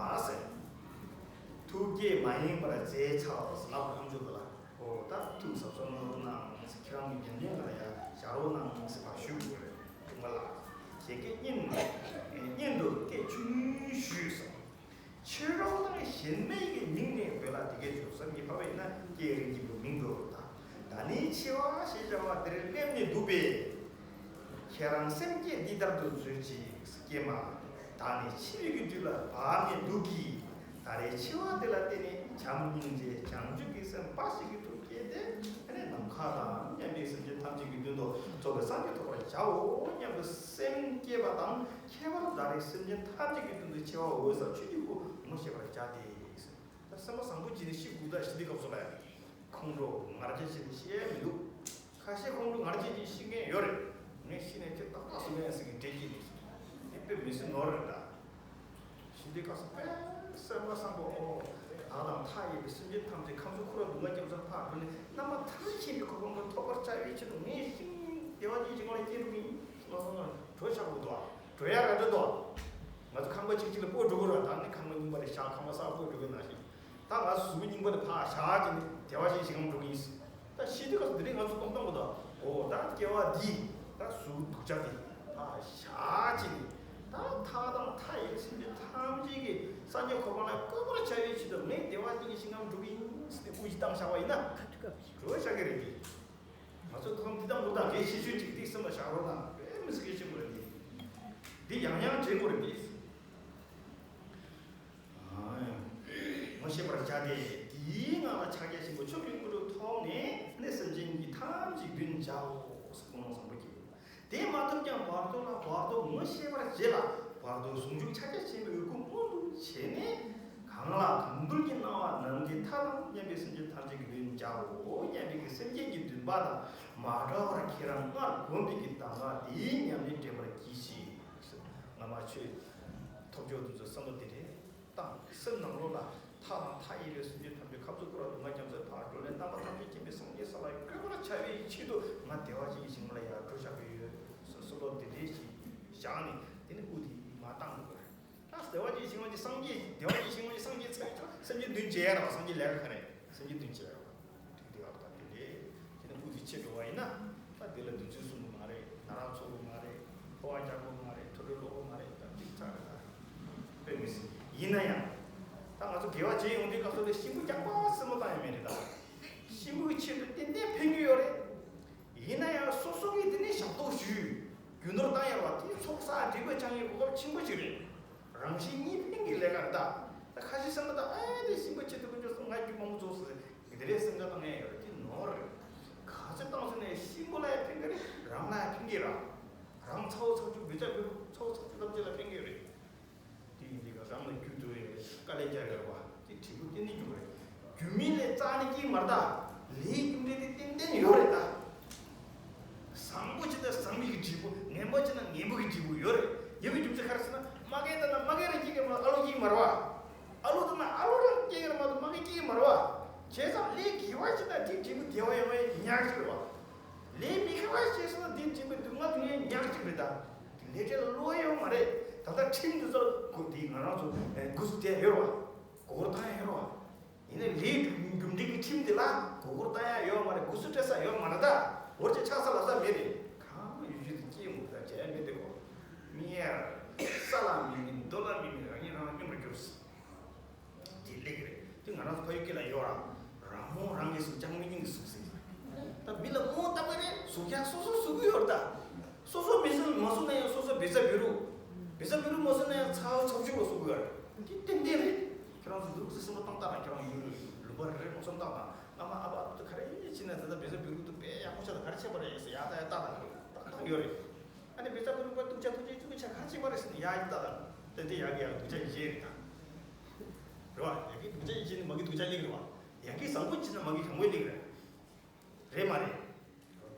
ཟེར། ཐུགས་བསྐྱེད་མ་ཡེངས་པར་མཛད་བྱའོ་ཟེར་ལབ་ཁམས་ཆུ་ལ། ཨོ་ད་ཐུགས་གཟབ་གཟབ་གནང་རོགས་གནང་ཟེར། ཁྱེད་རང་གི་ཉམས་ལེན་ལ་ཡ་བཞག་རོགས་གནང་ཟེར་བ་ཞུ་དགོས་རེད། སྒྲུང་མ་ལ། ཞེས་བསྐྱེད་སྙིང་སྙིང་དུ་བསྐྱེད་ཆུང་ཞུས་སོ། ཕྱི་རོལ་ན་གཞན་མའི་གི་མིང་ནས་འབོད་ལ་དེ་སྐད་ཞུ་བསམ་གྱིས་ཕབ་པ་ཡིན་ན་ཀྱེ་རིགས་ཀྱི་བུ་མིང་དུ་ད། ད་ནི་འཆི་བ་ཞེས་བྱ་བ་འདིར་སླེབས་ནས་འདུག་པས། ཁྱེད་རང་སེམས་བསྐྱེད་འདི་ལྟར་དུ་མཛོད་ཅིག་ཀྱེ་མ། བདག་ནི་འཆི་བའི་གི་དུས་ལ་བབ་ནས་འདུག་གི། ད་རེས་འཆི་བ་འདི་ལ་བརྟེན་ནས་བྱམས་སྙིང་རྗེ་བྱང་ཆུབ་ཀྱི་སེམས་འབའ་ཞིག་གི་ཐུགས་བསྐྱེད་དེ་ནི་ནམ་མཁའ་དང་མཉམ་པའི་སེམས་ཅན་ཐམས་ཅད་ཀྱི་མདུན་དུ་རྫོགས་པའི་སངས་རྒྱས་ཐོབ་པར་བྱའོ་སྙམ་པའི་སེམས་བསྐྱེད་པ་དང་། ཁྱད་པར་ད་རེས་སེམས་ཅན་ཐམས་ཅད་ཀྱི་དོན་དུ་འཆི་བ་འོད་གསལ་ཆོས་ཀྱི་སྐུ་ངོ་ཤེས་པར་བྱ་སྟེ། ད་སེམས་པ་བཟང་པོ་བྱས་ནས་ཤི་དགོས་ད་ཤི་དུས་སྐབས་སུ་ལ་ཡང་ཁོང་ཁྲོ་ང་རྒྱལ་བྱས་ནས་ཤི་ཡས་མི་འདུག་ཁ་ཤས་ཁོང་ཁྲོ་ང་རྒྱལ་བྱས་ཤི་མཁན་ཡོད་རེད། ངས་ཤི་ནས་ཁྱེད་ཏག་ཏག་སུ་མེད་ཟེར་གི་འདྲེ་སྐྱེས་ནས་ཤི། དེ་དཔེ་མི་སྲིད་ནོར་རེད་ད། ཤི་དུས་སྐབས་སུ་དཔེ་སེམས་པ་བཟང་པོ་ཨོ། བདག་དང་མཐའ་ཡས་པའི་སེམས་ཅན་ཐམས་ཅད་ཁམས་གསུམ་འཁོར་བ་སྡུག་བསྔལ་རྒྱ་མཚོར་ཕར་བགྲོད་ནས་རྣམ་པ་ཐར་ཕྱིན་པའི་གོ་འཕང་ཐོབ་པར་བྱ་བའི་ཆེད་དུ་ངས་ཤིང་བདེ་བ་ཅན་ཞིག་ལ་སྐྱེས་འགྲོ་གི་ཡིན། གྲོ་ཆག་པོ་འདུག་ཨ། གྲོ་ཡ་ར་འདྲ་འདུག་ཨ། ང་ཚོ་ཁང་པ་གཅིག་གཅིག་ལ་སྤོས་འགྲོ་གི་ར། ད་ནི་ཁང་པ་རྙིང་པ་རེ་བཞག་ཁང་པ་གསར་སྤོས་འགྲོ་གི་ནང་བཞིན། ད་ང་ཚོ་གཟུགས་པོ་རྙིང་པ་དེ་ཕར་བཞག་ཅིག་ནི་བདེ་བ་ཅན་ཞིག་ལ་འགྲོ་གི་ཡིན། ད་ཤི་དུས་སྐབས་སུ་དེ་རིང་ང་ཚོ་སྟོང་སྟོང་གི་འདུག་ཨ། འོ་ད་སྐྱེ་བ་འདི་ད་གཟུགས་སྡུག་ཅག་དེ་ཕར་བཞག་ཅིག་ནི། ད་ཐག་དང་མཐའ་ཡས་སེམས་ཅན་ཐམས་ཅད་ཀྱི་སངས་རྒྱས་གོ་འཕང་ལ་བཀོད་པར་བྱ་བའི་ཆེད་དུ་ངས་བདེ་བ་ཅན་གྱི་ཞིང་ཁམས་འགྲོ་གི་ཡིན་ཟེར་ཏེ་དབུགས་ཅིག་བཏང་བཞག་པ་ཡིན་ན་འགྲོ་བཞག་གི་རེད་དེ། ང་ཚོ་ཐོག་འདི་དང་འདུག་དང་གལ་ཆེ་ཤོས་ཅིག་འདི་སེམས་ལ་བཞག་རོགས་དང་། དཔེ་མི་སྲིད་གལ་ཆེན་པོ་རེད་དེ། འདི་ཡང་ཡང་བྱེད་དགོས་རེད་དེ། ངོ་ཤེས་པར་བྱ་སྟེ། དེའི་ངང་ལ་ཕྱག་རྒྱ་ཆེན་པོ་མཆོག་གི་དངོས་གྲུབ་ཐོབ་ནས་ནི་སེམས་ཅན་གྱི་ཐམས་ཅད་མདུན་བྱའོ། ཀུན་སློང་བཟང་པོ་སྐྱེ། དེ་མ་ཐུབ་ཀྱང་བར་དོ་ལ་བར་དོ་ངོ་ཤེས་པར་བྱེད་ལ། བར་དོ་ཟུང་འཇུག་ཕྱག་རྒྱ་ཆེན་པོའི་སྐུ་མངོན་དུ་བྱས་ནས། གང་ལ་གང་འདུལ་གྱི་སྣང་བ་ནམ་མཁའི་མཐའ་དང་མཉམ་པའི་སེམས་ཅན་ཐམས་ཅད་ཀྱི་མདུན་བྱའོ་སྙམ་པའི་སེམས་བསྐྱེད་ཀྱི་འདུན་པ་དང་མ་བྲལ་བར་ཁྱེད་རང་སྔར་བསྒོམས་པའི་གི་གདམས་ངག་དེའི་ཉམས་ལེན་འདྲེན་པར་གྱིས་ཤིག་སྔ་མ་ཆོས་ཐོབ་ཆོག་དེ་ཚོའི་བསམ་བློ་དེ་རེད། དང་སེམས་ནང་ལོགས་ལ་ཐག་དང་མཐའ་ཡས་པའི་སེམས་ཅན་ཐམས་ཅད་ཁམས་གསུམ་འཁོར་བ་སྡུག་བསྔལ་རྒྱ་མཚོའི་ཕར་བགྲོད་ལས་རྣམ་པ་ཐམས་ཅད་མཁྱེན་པའི་སངས་རྒྱས་ས་ལ་བཀོད་པར་བྱ་བའི་ཆེད་དུ་ང་བདེ་བ་ཅན་གྱི་ཞིང་ལ་ཡར་འགྲོ་བཞག་གི་ཡོད་ཟེར་བསམ་བློ་དེ་འདྲའི་ཞིག་བཞག་ནས་དེ་ནི་དབུ་དེ་མར་བཏང་དགོས་རེད། ད་བདེ་བ་ཅན་གྱི་ཞིང་ལ་སངས་རྒྱས་བདེ་བ་ཅན་གྱི་ཞིང་ལ་སངས་རྒྱས་ཚར་བའི་ཚར་སེམས་ཅན་མདུན་བྱས་ཡ་ར་བ། སངས་རྒྱས་ལས་ཀ་ག་རེད། སེམས་ཅན་མདུན་བྱས་ཡ་ར་བ། དེ་ལ་ད་དེ་ལས་དེ་ནས་དབུ་དེ་ཕྱེ་འགྲོ་བ་ཡིན་ན། ད་དེ་ལ་འདོད་ཚུལ་གསུང་གི་མ་རེད། ན་རག་འཚོ་གི་མ་རེད། འཕོ་བ་རྒྱག་གི་མ་རེད། ཐོ་འགྲོལ་སློག་གི་མ་རེད། ད་ཅིག་ཆགས་རེད། ད་དཔེ་མི་སྲིད་ཡིན་ན་ཡང་། ད་ང་ཚོ་དགེ་བ་བྱེད་ཡོང་དུས་སྐབས་སུ་ལ་གཤིན་པོ་རྒྱག་པ་སེམས་པ་བཏང་ཡ་མེད་རེད་ད། གཤིན་པོའི་ཆེད་དུ་ཏན་ཏན་ཕན་གྱི་ཡོད་རེད། ཡིན་ན་ཡང་སོ་སོ་གིས་དེ་ནས་ཞབས་ཏོག་ཞུས། རྒྱུ་ནོར་བཏང་ཡག་པ་དེ་ཚོགས་བསགས་འབྲས་བུ་འཆང་ཡག་གོ་སྐབས་ཆེན་པོ་ཅིག་རེད། རང་གཞན་གཉིས་ཕན་གྱི་ལས་ཀ་རེད་ད། ད་ཁ་ཤས་སེམས་པ་ད་ཨེ་དེ་ཞིམ་པོ་ཆེད་དུ་ཀུན་སྤྱོད་སོང་ང་རྒྱུ་མང་པོ་རྫོགས་སོང་ཟེར་དེ་འདྲའི་སེམས་ཁྲལ་བཏང་ཡག་ཡོད་རེད། དེ་ནོར་རེད། ག་ཚོད་བཏང་སོང་ནས་ཞིམ་པོ་ལ་ཡང་ཕན་གྱི་རེད། རང་ལ་ཡང་ཕན་གྱི་རེད། རང་ཚ་བོ་ཚ་བཅུག་བུ་ཚ་བུ་ཚ་བོ་ཚ་བཅུག་ཐམས་ཅད་ལ་ཕན་གྱི་རེད། དེ་ཡིན་དུས་རང་ལ་རྒྱུ་དུ་ཡོད་དཀའ་ལས་རྒྱག་ཡོད་པ་དེ་འབྲས་བུ་ཏན་ཏན་འབྱུང་གི་རེད། རྒྱུ་མེད་ལས་རྩ་ནས་སྐྱེ་མ་རེད་ད། ལས་རྒྱུ་འབྲས་དེ་ཏན་ཏན་ཡོད་རེད་ད། བཟང་པོ་ཅི་ལྟར་བཟང་མིན་གྱི་འབྲས་བུ། ངན་པ་ཅི་ལྟར་ངན་པ་གི་འབྲས་བུ་ཡོད་རེད། ཡོད་པའི་རྒྱུ་མཚན་ག་རེ་ཟེར་ན་མ་སྐྱེས་ད་ན་མ་སྐྱེས་ར་སྐྱེ་གི་མ་ཨ་ལོ་སྐྱེ་གི་མ་རེད་བ། ཨ་ལོ་ད་ན་ཨ་ལོ་རང་སྐྱེ་གི་ར་མ་གཏོགས་མ་སྐྱེས་སྐྱེ་གི་མ་རེད་བ། བྱས་ཙང་ལས་དགེ་བ་ཅི་ལྟར་དེའི་འབྲས་བུ་དགེ་བ་ཡོང་བའི་ཉག་ཅིག་རེད་བ། ལས་མི་དགེ་བ་བྱས་སོང་ན་དེའི་འབྲས་བུ་སྡུག་བསྔལ་འབྱུང་བའི་ཉག་ཅིག་རེད་ད། ལས་འབྲས་ལ་བློ་ཡོད་མ་རེད། ད་ལྟ་ཁྲིམས་འདི་ཚོ་དགོས་དེ་ང་རང་ཚོ་སྒོ་སུ་དེ་ཡོད་རེད་བ། གོ་བར་བཏང་ཡ་ཡོད་རེད་བ། ཡིན་ནའི་ལས་རྒྱུ་འབྲས་ཀྱི་ཁྲིམས་དེ་ལ་གོ་བར་བཏང་ཡ་ཡོད་མ་རེད། སྒོ་སུ་སྤྲད་ས་ཡོད་མ་རེད་ད། འོར་ཅིག་ཆགས་ས་ལབ་ས་མེད་རེད། གང་ཡུལ་ཤུལ་དུ་སྐྱེས་ཡོང་ད་བྱས་མེད་དེ་གོ། མི་ཡར་ས་ལ་མི་མིན་རྡོ་ལ་མི་མིན་རང་ཉིད་རང་ལ་སྙོམས་པར་གྱུར། དེ་ལེགས་རེད། དེ་ང་རང་ཚོ་ཕ་ཡུལ་སྐད་ལ་ཡོད་ར། རང་མོས་རང་གིས་གཟུགས་ཀྱང་མི་སྙིང་གི་གཟུགས་ཟེར། ད་མི་ལ་རྨོངས་བཏབ་པ་རེད། གཟུགས་ཀྱང་སོ་སོ་གཟུགས་ཀྱི་ཡོད་རེད་ད། སོ་སོ་མི་གཟུགས་མ་གཟུགས་ན་ཡང་སོ་སོ་བེ་ཙ་བི་རུ། བེ་ཙ་བི་རུ་མ་གཟུགས་ན་ཡང་ཚ་བ་ཚ་བྱུག་ལ་གཟུགས་ཀྱི་ཡོད་རེད། དེ་ཏན་ཏན་རེད། ཁྱེད་རང་ཚོ་ལུག་རྫི་སེམས་པ་བཏང་ལྟ་ར། ཁྱེད་རང་ཡུལ་ལུང་པ་རེ་རེ་མ་སོང་བཏང་དང་སྔ་མ་ཨ་ཕ་ཨ་ཕ་ཚོ་ག་རེ་ཡིན་ནས་ཕྱིན་ན་ད་ལྟ་བེ་ཙ་བི་རུ་དུ་དཔེ་ཡག་པོ་ཆགས་ད་ག་རེ་བྱས་པ་རེད་ཟེར་ཡག་ད་ཡག་ཏག་ཏག་ཏག་ཏག་ཡོད་རེད། ཨ་ནི་བེ་ཙ་བི་རུ་པ་སྡུག་ཅག་སྡུག་ཅག་བཅུ་གི་ཆ་ག་ཅི་པ་རེད་ཟེར་ནས་ཡག་ཡིན་ད་ད། ཏན་ཏན་ཡག་གི་ཡག་སྡུག་ཅག་ཡིན་ཞེས་རེད་ད། རེད་བ། ཡག་གི་སྡུག་ཅག་ཡིན་ཞེས་ནི་མ་གི་སྡུག་ཅག་ལེགས་རེད་བ། ཡག་གི་བཟང་པོ་ཡིན་ན་མ་གི་བཟང་པོ་ལེགས་རེད། རེད་མ་རེད།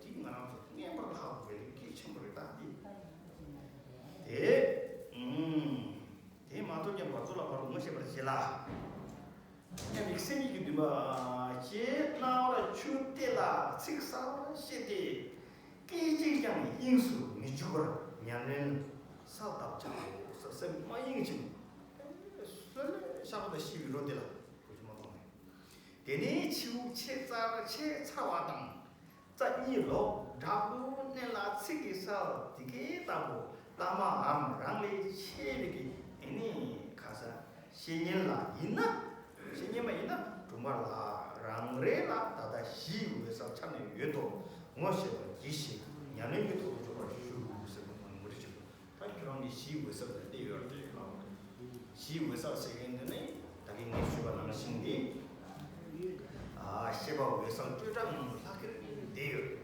དེ་ང་རང་ཚོ་ངེས་པར་དུ་ཧ་གོ་དགོས་གལ་ཆེན་པོ་རེད་ད་དེ། དེ། ཨུམ། དེ་མ་གཏོགས་ཀྱང་བར་དོ་ལ་བར་དུ་ངོ་ཤེས་པར་བྱེད་ལ། མཉམ་ཡིག་སེམས་ཉིད་ཀྱི་འདུན་པ་ཞེས། རྣ་བར་ཆུ་གཏད་ལ་ཚིག་གསར་བཤད་དེ། སྐད་ཅིག་ཀྱང་དབྱིངས་སུ་མི་འཇུག་པར་ཉམས་ལེན་ས་བཏབ་བྱའོ། སེམས་མ་དབྱིངས་ཕྱིན། སོལ་ལེ་ཤ་པ་དང་ཤི་བའི་རོ་དེ་ལ་གོ་རྒྱུ་མ་མཐོང་ནས། དེ་ནས་ཕྱི་དབུགས་ཆད་ཚར་ཆད་ཚར་བ་དང་། རྩ་གཉིས་ལོག་དྲག་པོ་མནན་ལ་ཚིག་གི་སར་དེ་སྐད་ལྟ་བུ་བླ་མའམ་རང་ལས་ཆེ་བའི་གི་ཨེ་ནི་ཁ་ས་བཤེས་གཉེན་ལ་ཡིན་ན། བཤེས་གཉེན་མ་ཡིན་ན་སྒྲོལ་མ་ལ་རང་རེ་ལ་ད་ལྟ་གཞིའི་འོད་གསལ་འཆར་ནས་ཡོད་དོ་ངོ་ཤེས་པར་གྱིས་ཤིག་ཉམས་ལེན་གྱི་ཐོག་ཏུ་འཇོག་པར་ཞུ་ཟེར་བ་ནང་མུ་རི་ཆེ། ད་ཁྱོད་རང་གི་གཞིའི་འོད་གསལ་ལ་བལྟས་ཡོད་རེད་ལབ་པ་རེད། གཞིའི་འོད་གསལ་ཟེར་མཁན་དེ་ནི་ད་གིན་ངས་ཞུས་པ་ནང་བཞིན་ཏེ། ཨ་ཤེས་པ་འོད་གསལ་སྤྲོས་བྲལ་ངང་དུ་ལྷག་གེར་བསྡད་ཡོད་རེད།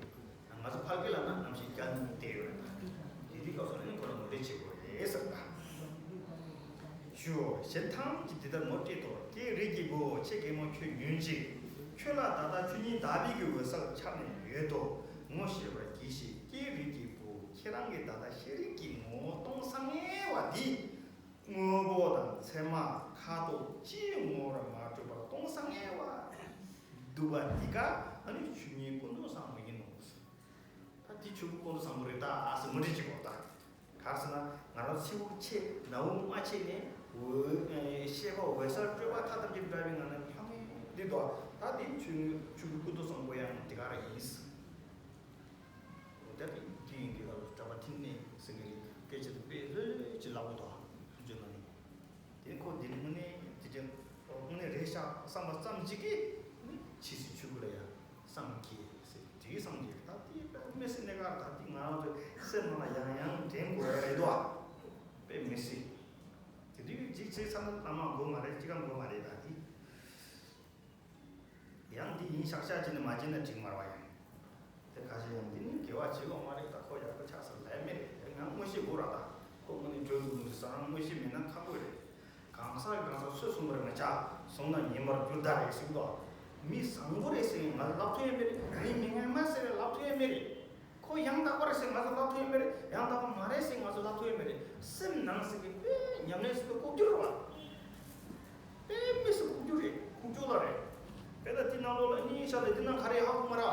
ང་ཚོ་ཕལ་སྐད་ལ་ན་ནམ་ཞིག་བརྒྱ་ནི་བསྡད་ཡོད་རེད། དེ་དུས་སྐབས་སུ་ནི་ཁོ་ལ་ངོ་སྤྲོད་བྱེད་དགོས་རེད་ཟེར་ད། ཞུ། གཞན་ཐམས་ཅད་འདི་ལྟར་ངོ་སྤྲད་དོ། ཀྱེ་རིགས་ཀྱི་བུ་ཁྱེད་གད་མོ་ཁྱོད་ཉོན་ཅིག་ཁྱོད་ལ་ད་ལྟ་ཆོས་ཉིད་དག་པའི་གི་འོད་གསལ་འཆར་ནས་ཡོད་དོ་ངོ་ཤེས་པར་གྱིས་ཤིག་ཀྱེ་རིགས་ཀྱི་བུ་ཁྱེད་རང་གིས་ད་ལྟ་ཤེས་རིག་གི་ངོ་བོ་སྟོང་སང་ངེ་བ་འདི། དངོས་པོ་དང་མཚན་མ་ཁ་དོག་ཅིའི་ངོ་བོར་མ་གྲུབ་པར་སྟོང་སང་ངེ་བ་འདུག་པ་འདི་ཀ་ཨ་ནི་ཆོས་ཉིད་ཀུན་ཏུ་བཟང་པོ་ཡིན་ནོ། ད་འདི་ཆོས་སྐུ་ཀུན་ཏུ་བཟང་པོ་རེད་ད་ཟེར་མུ་འབྲེལ་བྱེད་དགོས་ད། ག་རེ་ཟེར་ན་ང་རང་ཚེ་དབུགས་ཆད་ནང་དབུགས་མ་ཆད་ནས་འོད་ཤེས་པ་འོད་གསལ་སྤྲོས་པ་མཐའ་ཐམས་ཅད་བྲལ་བའི་ངང་ནས་ལྷང་ངེ་འདི་འདུག་ད་འདི་ཆོས་ཆོས་སྐུ་ཀུན་ཏུ་བཟང་པོ་ཡང་འདི་ག་རང་ཡིན། འོ་ད་དེ་དེ་ཡིན་གྱི་ལ་ལུ་གྲྭ་པ་ཐིམ་ནས་ཟེར་གྱི་སྐད་ཆ་དེ་དཔེ་ལྷོད་ལྷོད་ཅིག་ལབ་གི་འདུག་ཐུགས་རྗེ་གནང་། དེ་ཁོ་དེ་དངོས་གནས་དེ་དྲན་དངོས་གནས་རེད་ཤག་བསམ་པ་ཙམ་ཅིག་གིས་ནི་ཕྱིས་སུ་ཆོས་སྐུ་ལ་ཡང་བསམ་གྱིས་ཟེར་དེའི་བསམ་གྱིས་ད་དེ་དཔེ་མི་སྲིད་གནད་འགག་ད་དེ་ང་རང་ཚོའི་སེམས་ནང་ལ་ཡང་ཡང་དྲན་དགོས་ཡ་རེད་དོ། དཔེ་མི་སྲིད། དེ་དུས་ཅིག་བྱས་ཚར་ན་བླ་མ་དགོས་མ་རེད་ཅི་གང་དགོས་མ་རེད་ད་དེ། ཡང་འདི་ཡིན་ཤག་ཤག་བྱས་ནས་མ་བྱས་ན་འགྲིག་མ་རེད་བ་ཡང་། དེ་ཁ་ཤས་ཡང་འདི་ནི་དགེ་བ་བྱེད་ལོང་མ་རེད་ད་ཁོ་ཡག་པོ་ཆགས་ས་ལས་མེད་རེད་དེ་ང་དངོས་གཞི་དགོས་ར་ད་ཁོ་དངོས་གནས་འགྲོ་དགོས་མི་འདུག་ས་རང་དངོས་གཞི་མེད་ན་ཁག་པོ་རེད། གང་ཟག་གི་གང་ཟག་སུས་གསུངས་པ་རེད་ང་ཅག་གསུངས་ན་ཉན་པར་འགྱུར་ད་རེད་ཟེར་གི་འདུག་མི་བཟང་པོ་རེད་ཟེར་ང་ལབ་ཐུབ་ཡ་མེད་རེད་མི་མི་ངན་མ་ཟེར་ལབ་ཐུབ་ཡ་མེད་རེད། ཁོ་ཡང་དག་པ་རེད་ཟེར་ང་ཚོ་ལབ་ཐུབ་ཡ་མེད་རེད། ཡང་དག་པ་མ་རེད་ཟེར་ང་ཚོ་ལབ་ཐུབ་ཡ་མེད་རེད། སེམས་ནང་ཟེར་གི་དཔེ་ཉམས་ལེན་ཟེར་གི་ལྐོག་གྱུར་རེད་བ། དཔེ་མི་སྲིད་ལྐོག་གྱུར་རེད་ལྐོག་གྱུར་ལ་རེད། དཔེ་ལ་འདི་ནང་ལོགས་ལ་གཉིས་ཆ་ལ་འདི་ནང་ག་རེ་ཧ་གོ་མ་རེད།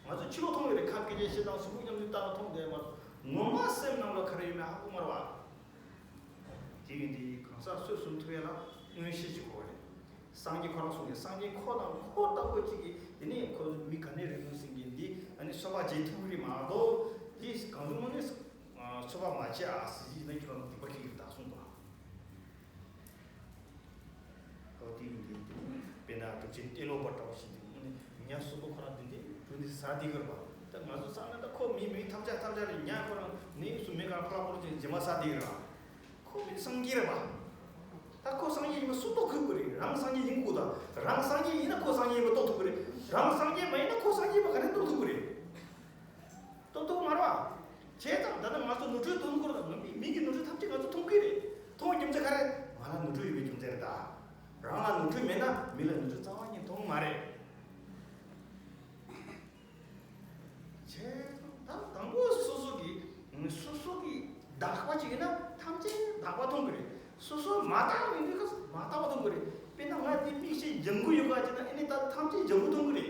ང་ཚོ་ཕྱི་ལོགས་མཐོང་གི་རེད་ཁ་སྐད་ཆ་བཤད་སྟངས་གཟུགས་པོ་མཉམ་དུ་ལྟ་ན་མཐོང་བསྡད་མ་གཏོགས་ངོ་མ་སེམས་ནང་ལ་ག་རེ་ཡོད་མེད་ཧ་གོ་མ་རེད་བ། དེ་ཡིན་དུས་གང་ཟག་སུས་གསུང་ཐུབ་ཡ་ལ་མངོན་ཤེས་ཀྱི་གོ་བ་རེད། སངས་རྒྱས་ཁོ་རང་གསུངས་ཡོད་སངས་རྒྱས་ཁོ་དང་ཁོ་ལྟ་བུ་གཅིག་གིས་དེ་ནས་ཁོ་མི་ག་ནས་རེད་འདུག་ཟེར་མཁན་འདི་ཨ་ནི་ཚོད་དཔག་བྱེད་ཐུབ་ཀྱི་རེད་མ་གཏོགས་དེ་གང་དུ་དངོས་གནས་ཚོད་དཔག་མ་བྱེད་ཨ་ཟེར་གྱི་ཡིན་ན་ཁྱོད་རང་སྡིག་པ་ཁེགས་ཀྱི་རེད་ད་གསུངས་འདུག་ཨ་ཁོ་དེ་ཡིན་དུས་དཔེར་ན་གྲུབ་ཆེན་ཏེ་ལོ་པ་འདྲ་བོ་ཞིག་འདི་དངོས་གནས་ཉ་གསུམ་པོ་ཁོ་རང་འདི་འདི་གྲུབ་འདི་ཟ་འདི་གི་རེད་པ། ང་ཚོ་བསམ་ན་ད་ཁོ་མི་མི་ཐམས་ཅད་ཐམས་ཅད་རེད། ཉ་ཁོ་རང་ནི་སུ་མི་ག་ཕ་ལ་ཁོ་རང་ཅན་རྗེས་མ་ས་དེ་ར། ཁོ་མི་སངས་རྒྱས་རེད་པ། ད་ཁོ་སངས་རྒྱས་ཡིན་པ་སུ་རྟོགས་ཐུབ་ཀྱི་རེད། རང་སངས་རྒྱས་ཡིན་དགོས་ད། རང་སངས་རྒྱས་ཡིན་ན་ཁོ་སངས་རྒྱས་ཡིན་པ་རྟོགས་ཐུབ་ཀྱི་རེད། རང་སངས་རྒྱས་མ་ཡིན་ན་ཁོ་སངས་རྒྱས་ཡིན་པ་ག་རེ་རྟོགས་ཐུབ་ཀྱི་རེད། རྟོགས་ཐུབ་མ་རེད་པ། བྱས་ཙང་ད་ལྟ་ང་ཚོ་ནོར་འཁྲུལ་དོན་སྐོར་དང་མི་མི་གི་ནོར་འཁྲུལ་ཐམས་ཅད་ང་ཚོ་མཐོང་གི་རེད། མཐོང་བའི་རྒྱུ་མཚན་ག་རེ། ང་ལ་ནོར་འཁྲུལ་ཡོད་པའི་རྒྱུ་མཚན་རེད་ད། རང་ལ་ནོར་འཁྲུལ་མེད་ན་མི་ལ་ནོར་འཁྲུལ་རྩ་བ་ཉིད་མཐོང་གི་མ་རེད། བྱས་ཙང་ད་དང་པོ་སོ་སོ་གི་སོ་སོ་གི་དག་པ་ཅིག་ཡིན་ན་ཐམས་ཅད་དག་པ་མཐོང་གི་རེད། སོ་སོ་མ་དག་ཡིན་དུས་ཀ་མ་དག་པ་མཐོང་གི་རེད། དཔེར་ན་ང་འདི་མིག་ཤེས་ལྗང་གུ་ཡོད་ག་ཅེ་ན། ཨ་ནི་ད་ཐམས་ཅད་ལྗང་གུ་མཐོང་གི་རེད།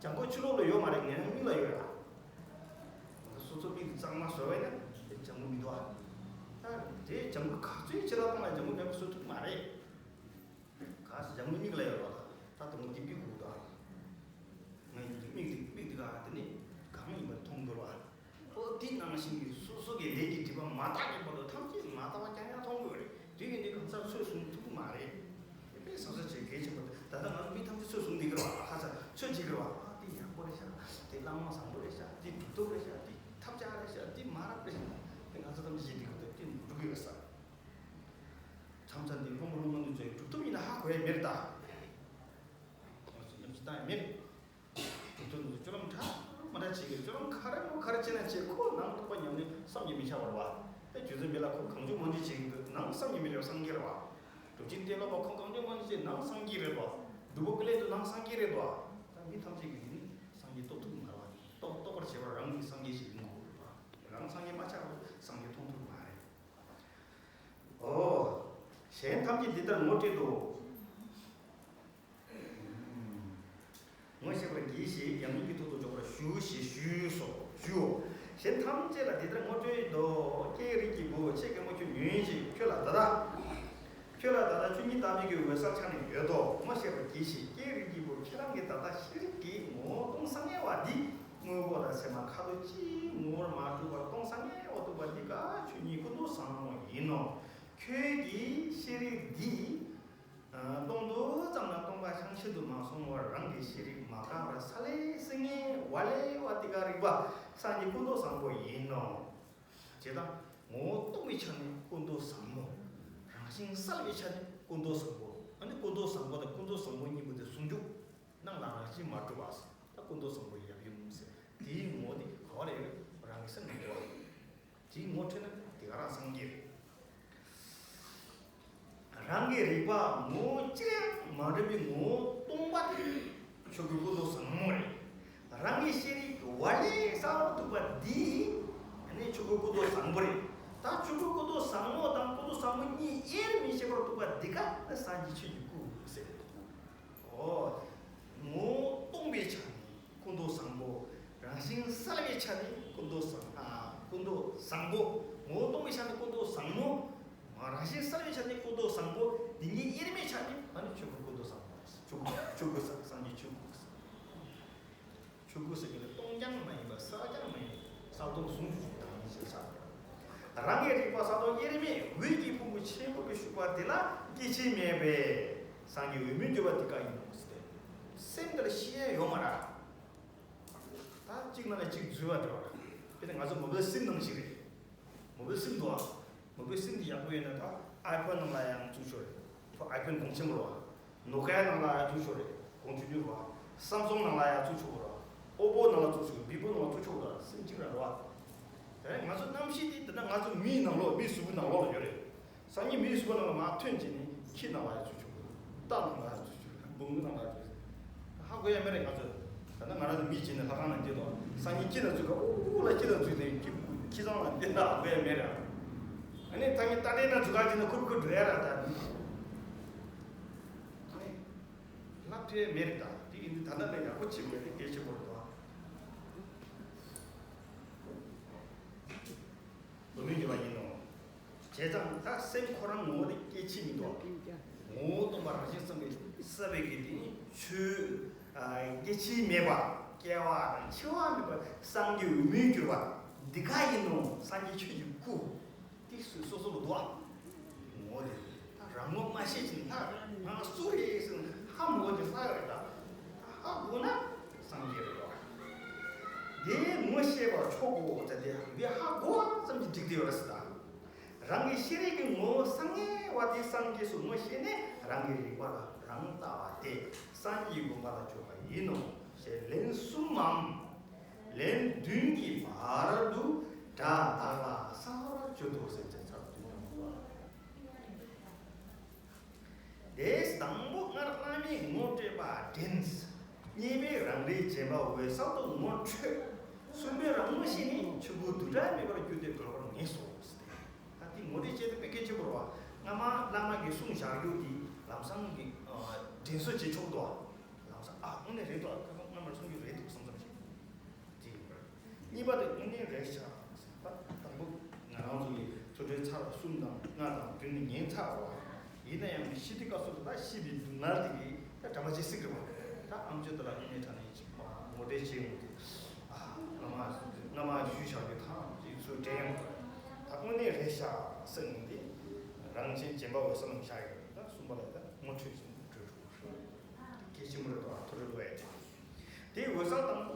ལྗང་གུ་ཕྱི་ལོགས་ལ་ཡོད་མ་རེད། ངའི་མིག་ལ་ཡོད་ར། སོ་སོ་མིག་གཙང་མ་བཟོ་བས་ན་དེ་ལྗང་གུ་མི་འདུག་ཨ། ད་དེ་ལྗང་གུ་ག་ཚོད་ཕྱི་ལ་བཏང་ན་ལྗང་གུ་མེད་པ་བཟོ་ཐུབ་མ་རེད། ག་ས་ལྗང་གུ་མིག་ལ་ཡོད་ར། ད་དུང་འདི་མིག་གུ་འདུག་ཨ། ངའི་མིག་འདི་མིག་འདི་ག་དེ་ནི་གང་ཡིན་པ་མཐོང་དགོས་ར། ཨོ་དེ་ནང་བཞིན་གྱི་སོ་སོ་གི་ལས་ཀྱི་སྒྲིབ་པ་མ་དག་གི་བར་དུ་ཐམས་ཅད་མ་དག་པ་རྐྱང་རྐྱང་མཐོང་དགོས་རེད། དེ་ཡིན་དུས་གང་ཟག་ཚོད་བཟུང་ཐུབ་ཀྱི་མ་རེད། དེ་དཔེ་ས་ས་བྱེད་གལ་ཆེན་པོ་རེད། ད་ལྟ་ང་ཚོ་མི་ཐམས་ཅད་ཚོད་བཟུང་བསྡད་ཀྱི་རེད་བ། ཁ་ཚ་ཚོད་བྱེད་ཀྱི་རེད་བ། ཨ་དེ་ཡག་པོ་རེད་ཤག་དེ་བླ་མ་བཟང་པོ་རེད་ཤག་དེ་གྲུབ་ཐོབ་རེད་ཤག་དེ་ཐབས་ཆག་རེད་ཤག་དེ་མ་རབས་རེད་ཤག་དེ་ང་ཚོ་ཐམས་ཅད་བྱེད་བསྡད་ཀྱི་འདུག་དེ་འགྲོ་གི་ཡོད་ས། མཚམས་མཚམས་འདི་སློབ་མ་སློབ་མ་འདི་ཚོའི་གྲུབ་ཐོབ་ཡིན་ན་ཧ་གོ་ཡ་མེད་རེད་ད། ང་ཚོ་ཉམས་ཞིབ་བཏང་ཡ་མེད་རེད། གྲུབ་ཐོབ་འདི་ཚོ་སྤྱོད་ལམ་འདྲ་མ་འདྲ་བྱེད་ཀྱི་རེད། སྤྱོད་ལམ་ག་རེ་མོ་ག་རེ་བྱེད་ན་བྱེད། ཁོ་ནང་རྟོགས་པ་ཉམས་ནས་བསམ་གྱིས་མི་ཁྱབ་པ་རེད་བ། དེ་རྗེ་བཙུན་མི་ལ་ཁོ་གང་བྱུང་མང་བྱུང་བྱེད་ཀྱི་འདུག་ནང་བསམ་གྱིས་མི་ཁྱབ་སངས་རྒྱས་རེད་བ། གྲུབ་ཆེན་ཏེ་ལོ་པ་ཁོ་གང་བྱུང་མང་བྱུང་བྱེད་ནང་སངས་རྒྱས་རེད་བ། སྒྲུབ་པ་ཀུན་ལེགས་དུ་ནང་སངས་རྒྱས་རེད་བ། ད་མི་ཐམས་ཅད་ཀྱིས་འདི་ནི་སངས་རྒྱས་རྟོགས་ཐུབ་ཀྱི་མ་རེད་བ། རྟོགས་རྟོགས་པར་བྱེད་པ་རང་གིས་སངས་རྒྱས་ཤིག་ཡིན་དགོས་རེད་བ། རང་སངས་རྒྱས་མ་ཆགས་པར་སངས་རྒྱས་མཐོང་ཐུབ་ཀྱི་མ་རེད། ཨོ། གཞན་ཐམས་ཅད་འདི་ལྟར་ངོ་སྤྲད་དོ། ངོ་ཤེས་པར་གྱིས་ཤིག་ཉམས་ལེན་གྱི་ཐོག་ཏུ་འཇོག་པར་ཞུ་ཞེས་ཞུས་སོ། ཞུའོ། གཞན་ཐམས་ཅད་ལ་འདི་ལྟར་ངོ་སྤྲད་དོ། ཀྱེ་རིགས་ཀྱི་བུ། ཆེ་གེ་མོ་ཁྱོད་ཉོན་ཅིག་ཁྱོད་ལ་ད་ལྟ། ཁྱོད་ལ་ད་ལྟ་ཆོས་ཉིད་བདག་མེད་ཀྱི་འོད་གསལ་ཆགས་ནས་ཡོད་དོ། ངོ་ཤེས་པར་གྱིས་ཤིག་ཀྱེ་རིགས་ཀྱི་བུ། ཁྱེད་རང་གི་ད་ལྟ་ཤེས་རིག་གི་ངོ་བོ་སྟོང་སང་ངེ་བ་འདི། དངོས་པོ་དང་མཚན་མ་ཁ་དོག་ཅིག་ངོ་བོར་མ་གྲུབ་པར་སྟོང་སང་ངེ་བ་རྟོགས་པ་འདི་ཀ་ཆོས་ཉིད་ཀུན་རྟོག་ཟབ་མོ་ཡིན་ནོ། ཁྱོད་ཀྱི་ཤེས་རིག་འདི། སྟོང་དུ་ཙམ་ལ་སྟོང་པ་ཤང་ཤེས་སུ་མ་སོང་བར་རང་གི་ཤེས་རིག་མ་འགགས་པར་ས་ལེ་སིང་ངེ་ཝ་ལེ་བ་འདི་ཀ་རིག་པ་སངས་རྒྱས་ཀུན་རྟོག་བཟང་པོ་ཡིན་ནོ། བྱས་ཙང་ངོ་བོ་སྟོང་པའི་ཆ་ནས་ཀུན་རྟོག་བཟང་པོ། རང་བཞིན་གསལ་བའི་ཆ་ནས་ཀུན་རྟོག་བཟང་པོ། ཨ་ནི་ཀུན་རྟོག་བཟང་པོ་དང་ཀུན་རྟོག་བཟང་པོ་གཉིས་པོ་དེ་ཟུང་འཇུག་སྣང་ལ་རང་བཞིན་མ་གྲུབ་པ། ད་ཀུན་རྟོག་བཟང་པོ་ཡབ་ཡུམ་ཟེར་དེའི་ངོ་བོ་དེ་ག་བ་ལ་ཡོད། རང་གི་སེམས་ནང་ཡོད་པ། དེའི་ངོ་འཕྲོད་ན་དེ་ག་རང་སངས་རྒྱས་རེད། རང་གི་རིག་པ་ངོ་བོ་གཅིག་ཡང་མ་འདྲེས་པའི་ངོ་བོ་སྟོང་པ་དེ་ཆོས་སྐུ་ཀུན་རྟོག་ཟབ་མོ་རེད། རང་གི་ཤེས་རིག་ཝ་ལེ་གསལ་བར་ཐུབ་པ་འདི་ནི་ཆོས་སྐུ་ཀུན་རྟོག་བཟང་པོ་རེད། ད་ཆོས་སྐུ་ཀུན་རྟོག་བཟང་མོ་དང་ཀུན་རྟོག་བཟང་པོ་གཉིས་དབྱེར་མི་ཕྱེད་པར་ཐུབ་པ་འདི་ཀ་ནི་སངས་རྒྱས་ཆོས་ཀྱི་སྐུ་ཟེར། ཨོ། ངོ་བོ་སྟོང་པའི་ཆ་ནས་ཀུན་རྟོག་བཟང་པོ། རང་བཞིན་གསལ་བའི་ཆ་ནས་ཀུན་རྟོག་བཟང་། ཨ། ཀུན་རྟོག་བཟང་པོ། ངོ་བོ་སྟོང་པའི་ཆ་ནས་ཀུན་རྟོག་བཟང་མོ། རང་བཞིན་གསལ་བའི་ཆ་ནས་ཀུན་རྟོག་བཟང་པོ། འདི་གཉིས་དབྱེར་མེད་ཆ་ནས་ཨ་ནི་ཆོས་སྐུ་ཀུན་རྟོག་བཟང་པོ། ཆོས་སྐུ་ཆོས་སྐུ་ཟེར། སངས་རྒྱས་ཆོས་སྐུ་ཟེར། ཆོས་སྐུ་ཟེར་གྱི་ནི་སྟོང་རྐྱང་མ་ཡིན་པ་གསལ་རྐྱང་མ་ཡིན་པ་གསལ་སྟོང་ཟུང་འཇུག་གི་བདག་ཉིད་ཅེས་བྱ། རང་གི་རིག་པ་གསལ་སྟོང་དབྱེར་མེད་འོད་ཀྱི་ཕུང་པོ་ཆེན་པོ་གི་ཤུགས་པ་དེ་ལ་སྐྱེ་འཆི་མེད་པས་སངས་རྒྱས་འོད་མའི་གྱུར་པ་དེ་ཀ་ཡིན་ནོ་ཟེར་ཏེ། སེམས་འདི་ལ་ཤེས་ཡ་ཡོད་མ་རེད། ད་གཅིག་ནང་ལ་གཅིག་འཛུལ་བ་འདྲ་བ་རེད། དཔེར་ན་ང་ཚོ་མོ་བེལ་སིམ་ནང་བཞིན་རེད། མོ་བེལ་སིམ་འདུག་ཨ། མོ་བེལ་སིམ་འདི་ཡག་པོ་ཡོད་ན་ད་ཨའི་ཕོན་ནང་ལ་ཡང་བཙུགས་ཆོག་རེད། ཁོ་ཨའི་ཕོན་གོང་ཆེན་པོ་རེད་བ། ནོ་ཀ་ཡ་ནང་ལ་ཡང་བཙུགས་ཆོག་རེད། གོང་ཆུང་ཆུང་རེད་བ། སམ་སུང་ནང་ལ་ཡང་བཙུགས་ཆོག་གི་རེད་བ། ཨོ་པོ་ནང་ལ་བཙུགས་ཆོག་གི། བི་བོ་ནང་ལ་བཙུགས་ཆོག་གི་རེད། སིམ་གཅིག་རེད་བ། དེ་ནས་ང་ཚོ་གནམ་གཤིས་འདི་ད་ལྟ་ང་ཚོ་མིའི་ནང་ལོགས། མི་གཟུགས་པོའི་ནང་ལོགས་ལ་ཡོད་རེད། སང་ཉིན་མིའི་གཟུགས་པོ་ནང་ལ་མར་ཐོན་བྱས་ནས་ཁྱི་ནང་ལ་ཡང་བཙུགས་ཆོག་གི། རྟ་ནང་ལ་ཡང་བཙུགས་ཆོག་གི། འབུ་མགོ་ནང་ལ་ཡང་བཙུགས་ཆོག་གི། ཧ་གོ་ཡ་མེད་རེད་ང་ཚོས། ད་ལྟ་ང་རང་ཚོ་མི་བྱས་ནས་ལྷ་ཁང་ནང་བསྡད་དོ། སང་ཉིན་ཁྱི་ནང་བཙུགས་ག་ཨུ་ལ་ཁྱི་ནང་བཙུགས་ཏེ་ཁྱི་ཁྱི་ཚང་ལ་བསྡད་ན་ཧ་གོ་ཡ་མེད་རེད། ཨ་ནི་ད་ངས་རྟ་དྲེལ་ནང་བཙུགས་ག་བྱས་ན་ཁུར་ཁུར་འགྲོ་ཡ་ར་ད། ཨ་ནི་ལབ་ཐུབ་ཡ་མེད་རེད་ད། དེ་ཡིན་དུས་ད་ལྟ་ནས་ཡག་པོ་བྱེད་དགོས་དེ་གལ་ཆེན་པོ་རེད་དོ། འོད་མའི་གྱུར་པ་ཡིན་ནོ། བྱས་ཙང་ད་སེམས་ཁོ་རང་ངོ་བོ་དེ་སྐྱེ་འཆི་མི་འདུག་ངོ་བོ་སྟོང་པ་རང་བཞིན་གསུམ་གྱི་གསལ་བའི་གི་དེ་ནི་ཆོས། ཨ། སྐྱེ་འཆི་མེད་པ། སྐྱེ་བ་དང་འཆི་བ་མེད་པ་སངས་རྒྱས་འོད་མའི་གྱུར་པ་འདི་ཀ་ཡིན་ནོ། སངས་རྒྱས་ཆོས་ཀྱི་སྐུ་དེ་སོ་སོ་ལ་འདུག་ངོ་བོ་དེ་ད་རང་ངོ་མ་ཤེས་ཅིང་ད་ང་སུ་རེད་ཟེར་ནས་ཧ་མ་གོ་ཅིག་ལྷག་ཡོད་རེད་ད། ཧ་གོ་ན་སངས་རྒྱས་རེད་པ། དེ་ངོ་ཤེས་པར་ཆོག་གོ་ཟེར་ཏེ་འདི་ཧ་གོ་བ་ཙམ་གྱིས་འགྲིག་བསྡད་ཡོད་རེད་ཟེར་ད། རང་གི་ཤེས་རིག་གི་ངོ་བོ་སངས་རྒྱས་པ་དེ་སངས་རྒྱས་སུ་ངོ་ཤེས་ནས་རང་གི་རིག་པ་ལ་རང་ལྟ་བ་སྟེ་སངས་རྒྱས་ཀྱི་དགོངས་པ་ལ་འཇུག་པ་ཡིན་ནོ་ཞེས་ལན་གསུམ་མམ། ལན་བདུན་གྱི་བར་དུ་སྒྲ་དག་ལ་གསལ་བར་བརྗོད་དོ་ཟེར་ཏེ་ཚར་བདུན་ཡོང་བ། དེས་དང་པོ་སྔར་བླ་མས་ངོ་སྤྲད་པ་དྲན། གཉིས་པས་རང་རིག་རྗེན་པ་འོད་གསལ་དུ་ངོ་འཕྲོད། གསུམ་པས་རང་ངོ་ཤེས་ནས་ཆོས་སྐུ་དུ་ཊ་མེད་པར་གྱུར་ཏེ་གྲོལ་བར་ངེས་སོ། ད་དེ་ངོ་སྤྲད་བྱེད་དུ་དཔེ་གལ་ཆེན་པོ་རེད་བ། སྔ་མ་བླ་མ་གིས་གསུངས་བཞག་རྒྱུ་དེ་ལམ་སང་གི་དྲན་གསོ་བྱེད་ཆོག་འདུག་བ། ལམ་སང་ཨ་དངོས་གནས་རེད་འདུག་བ། ཁ་སང་སྔ་མར་གསུང་རྒྱུ་རེད་འདུག་བསམ་བསམ་ཞིག་དེ་ཡིན་པར། གཉིས་པ་དེ་དངོས་གནས་རེད་ཤག་ཟེར་བ། དང་པོ་ང་རང་ཚོ་གི་ཐོས་གྲོལ་ཚར་བ་གསུམ་དང་ལྔ་དང་བདུན་ནི་ཉན་ཚར་བ། ཡིན་ན་ཡང་ཤི་དུས་སྐབས་སུ་ད་ཤི་བའི་སྡུག་བསྔལ་དེ་གི་ད་དྲན་པ་བརྗེད་སྲིད་ཀྱི་རེད་བ། ད་ཨམ་ཅོག་དེ་ལ་དངོས་གནས་དྲང་གནས་ཅིག་མ་ངོ་སྤྲོད་བྱེད་ཡོང་དུས། ཨ་སྔ་མ་སྔ་མ་ཞུས་བཞག་རྒྱུ་ཐང་ཅིག་ཚུར་དྲན་ཡོང་། ད་དངོས་གནས་རེད་ཤག་ཟེར་ནས་དེ་རང་བཞིན་རྗེན་པ་འོད་གསལ་ལ་བཞག་ཡོད། ད་གསུམ་པ་ལ་ད་ངོ་འཕྲོད་ཅིང་གྲོལ་འགྲོ་གི་རེད། གལ་ཆེན་པོ་རེད་དོ། ཐོས་གྲོལ་བས། དེའི་འོད་གསལ་དང་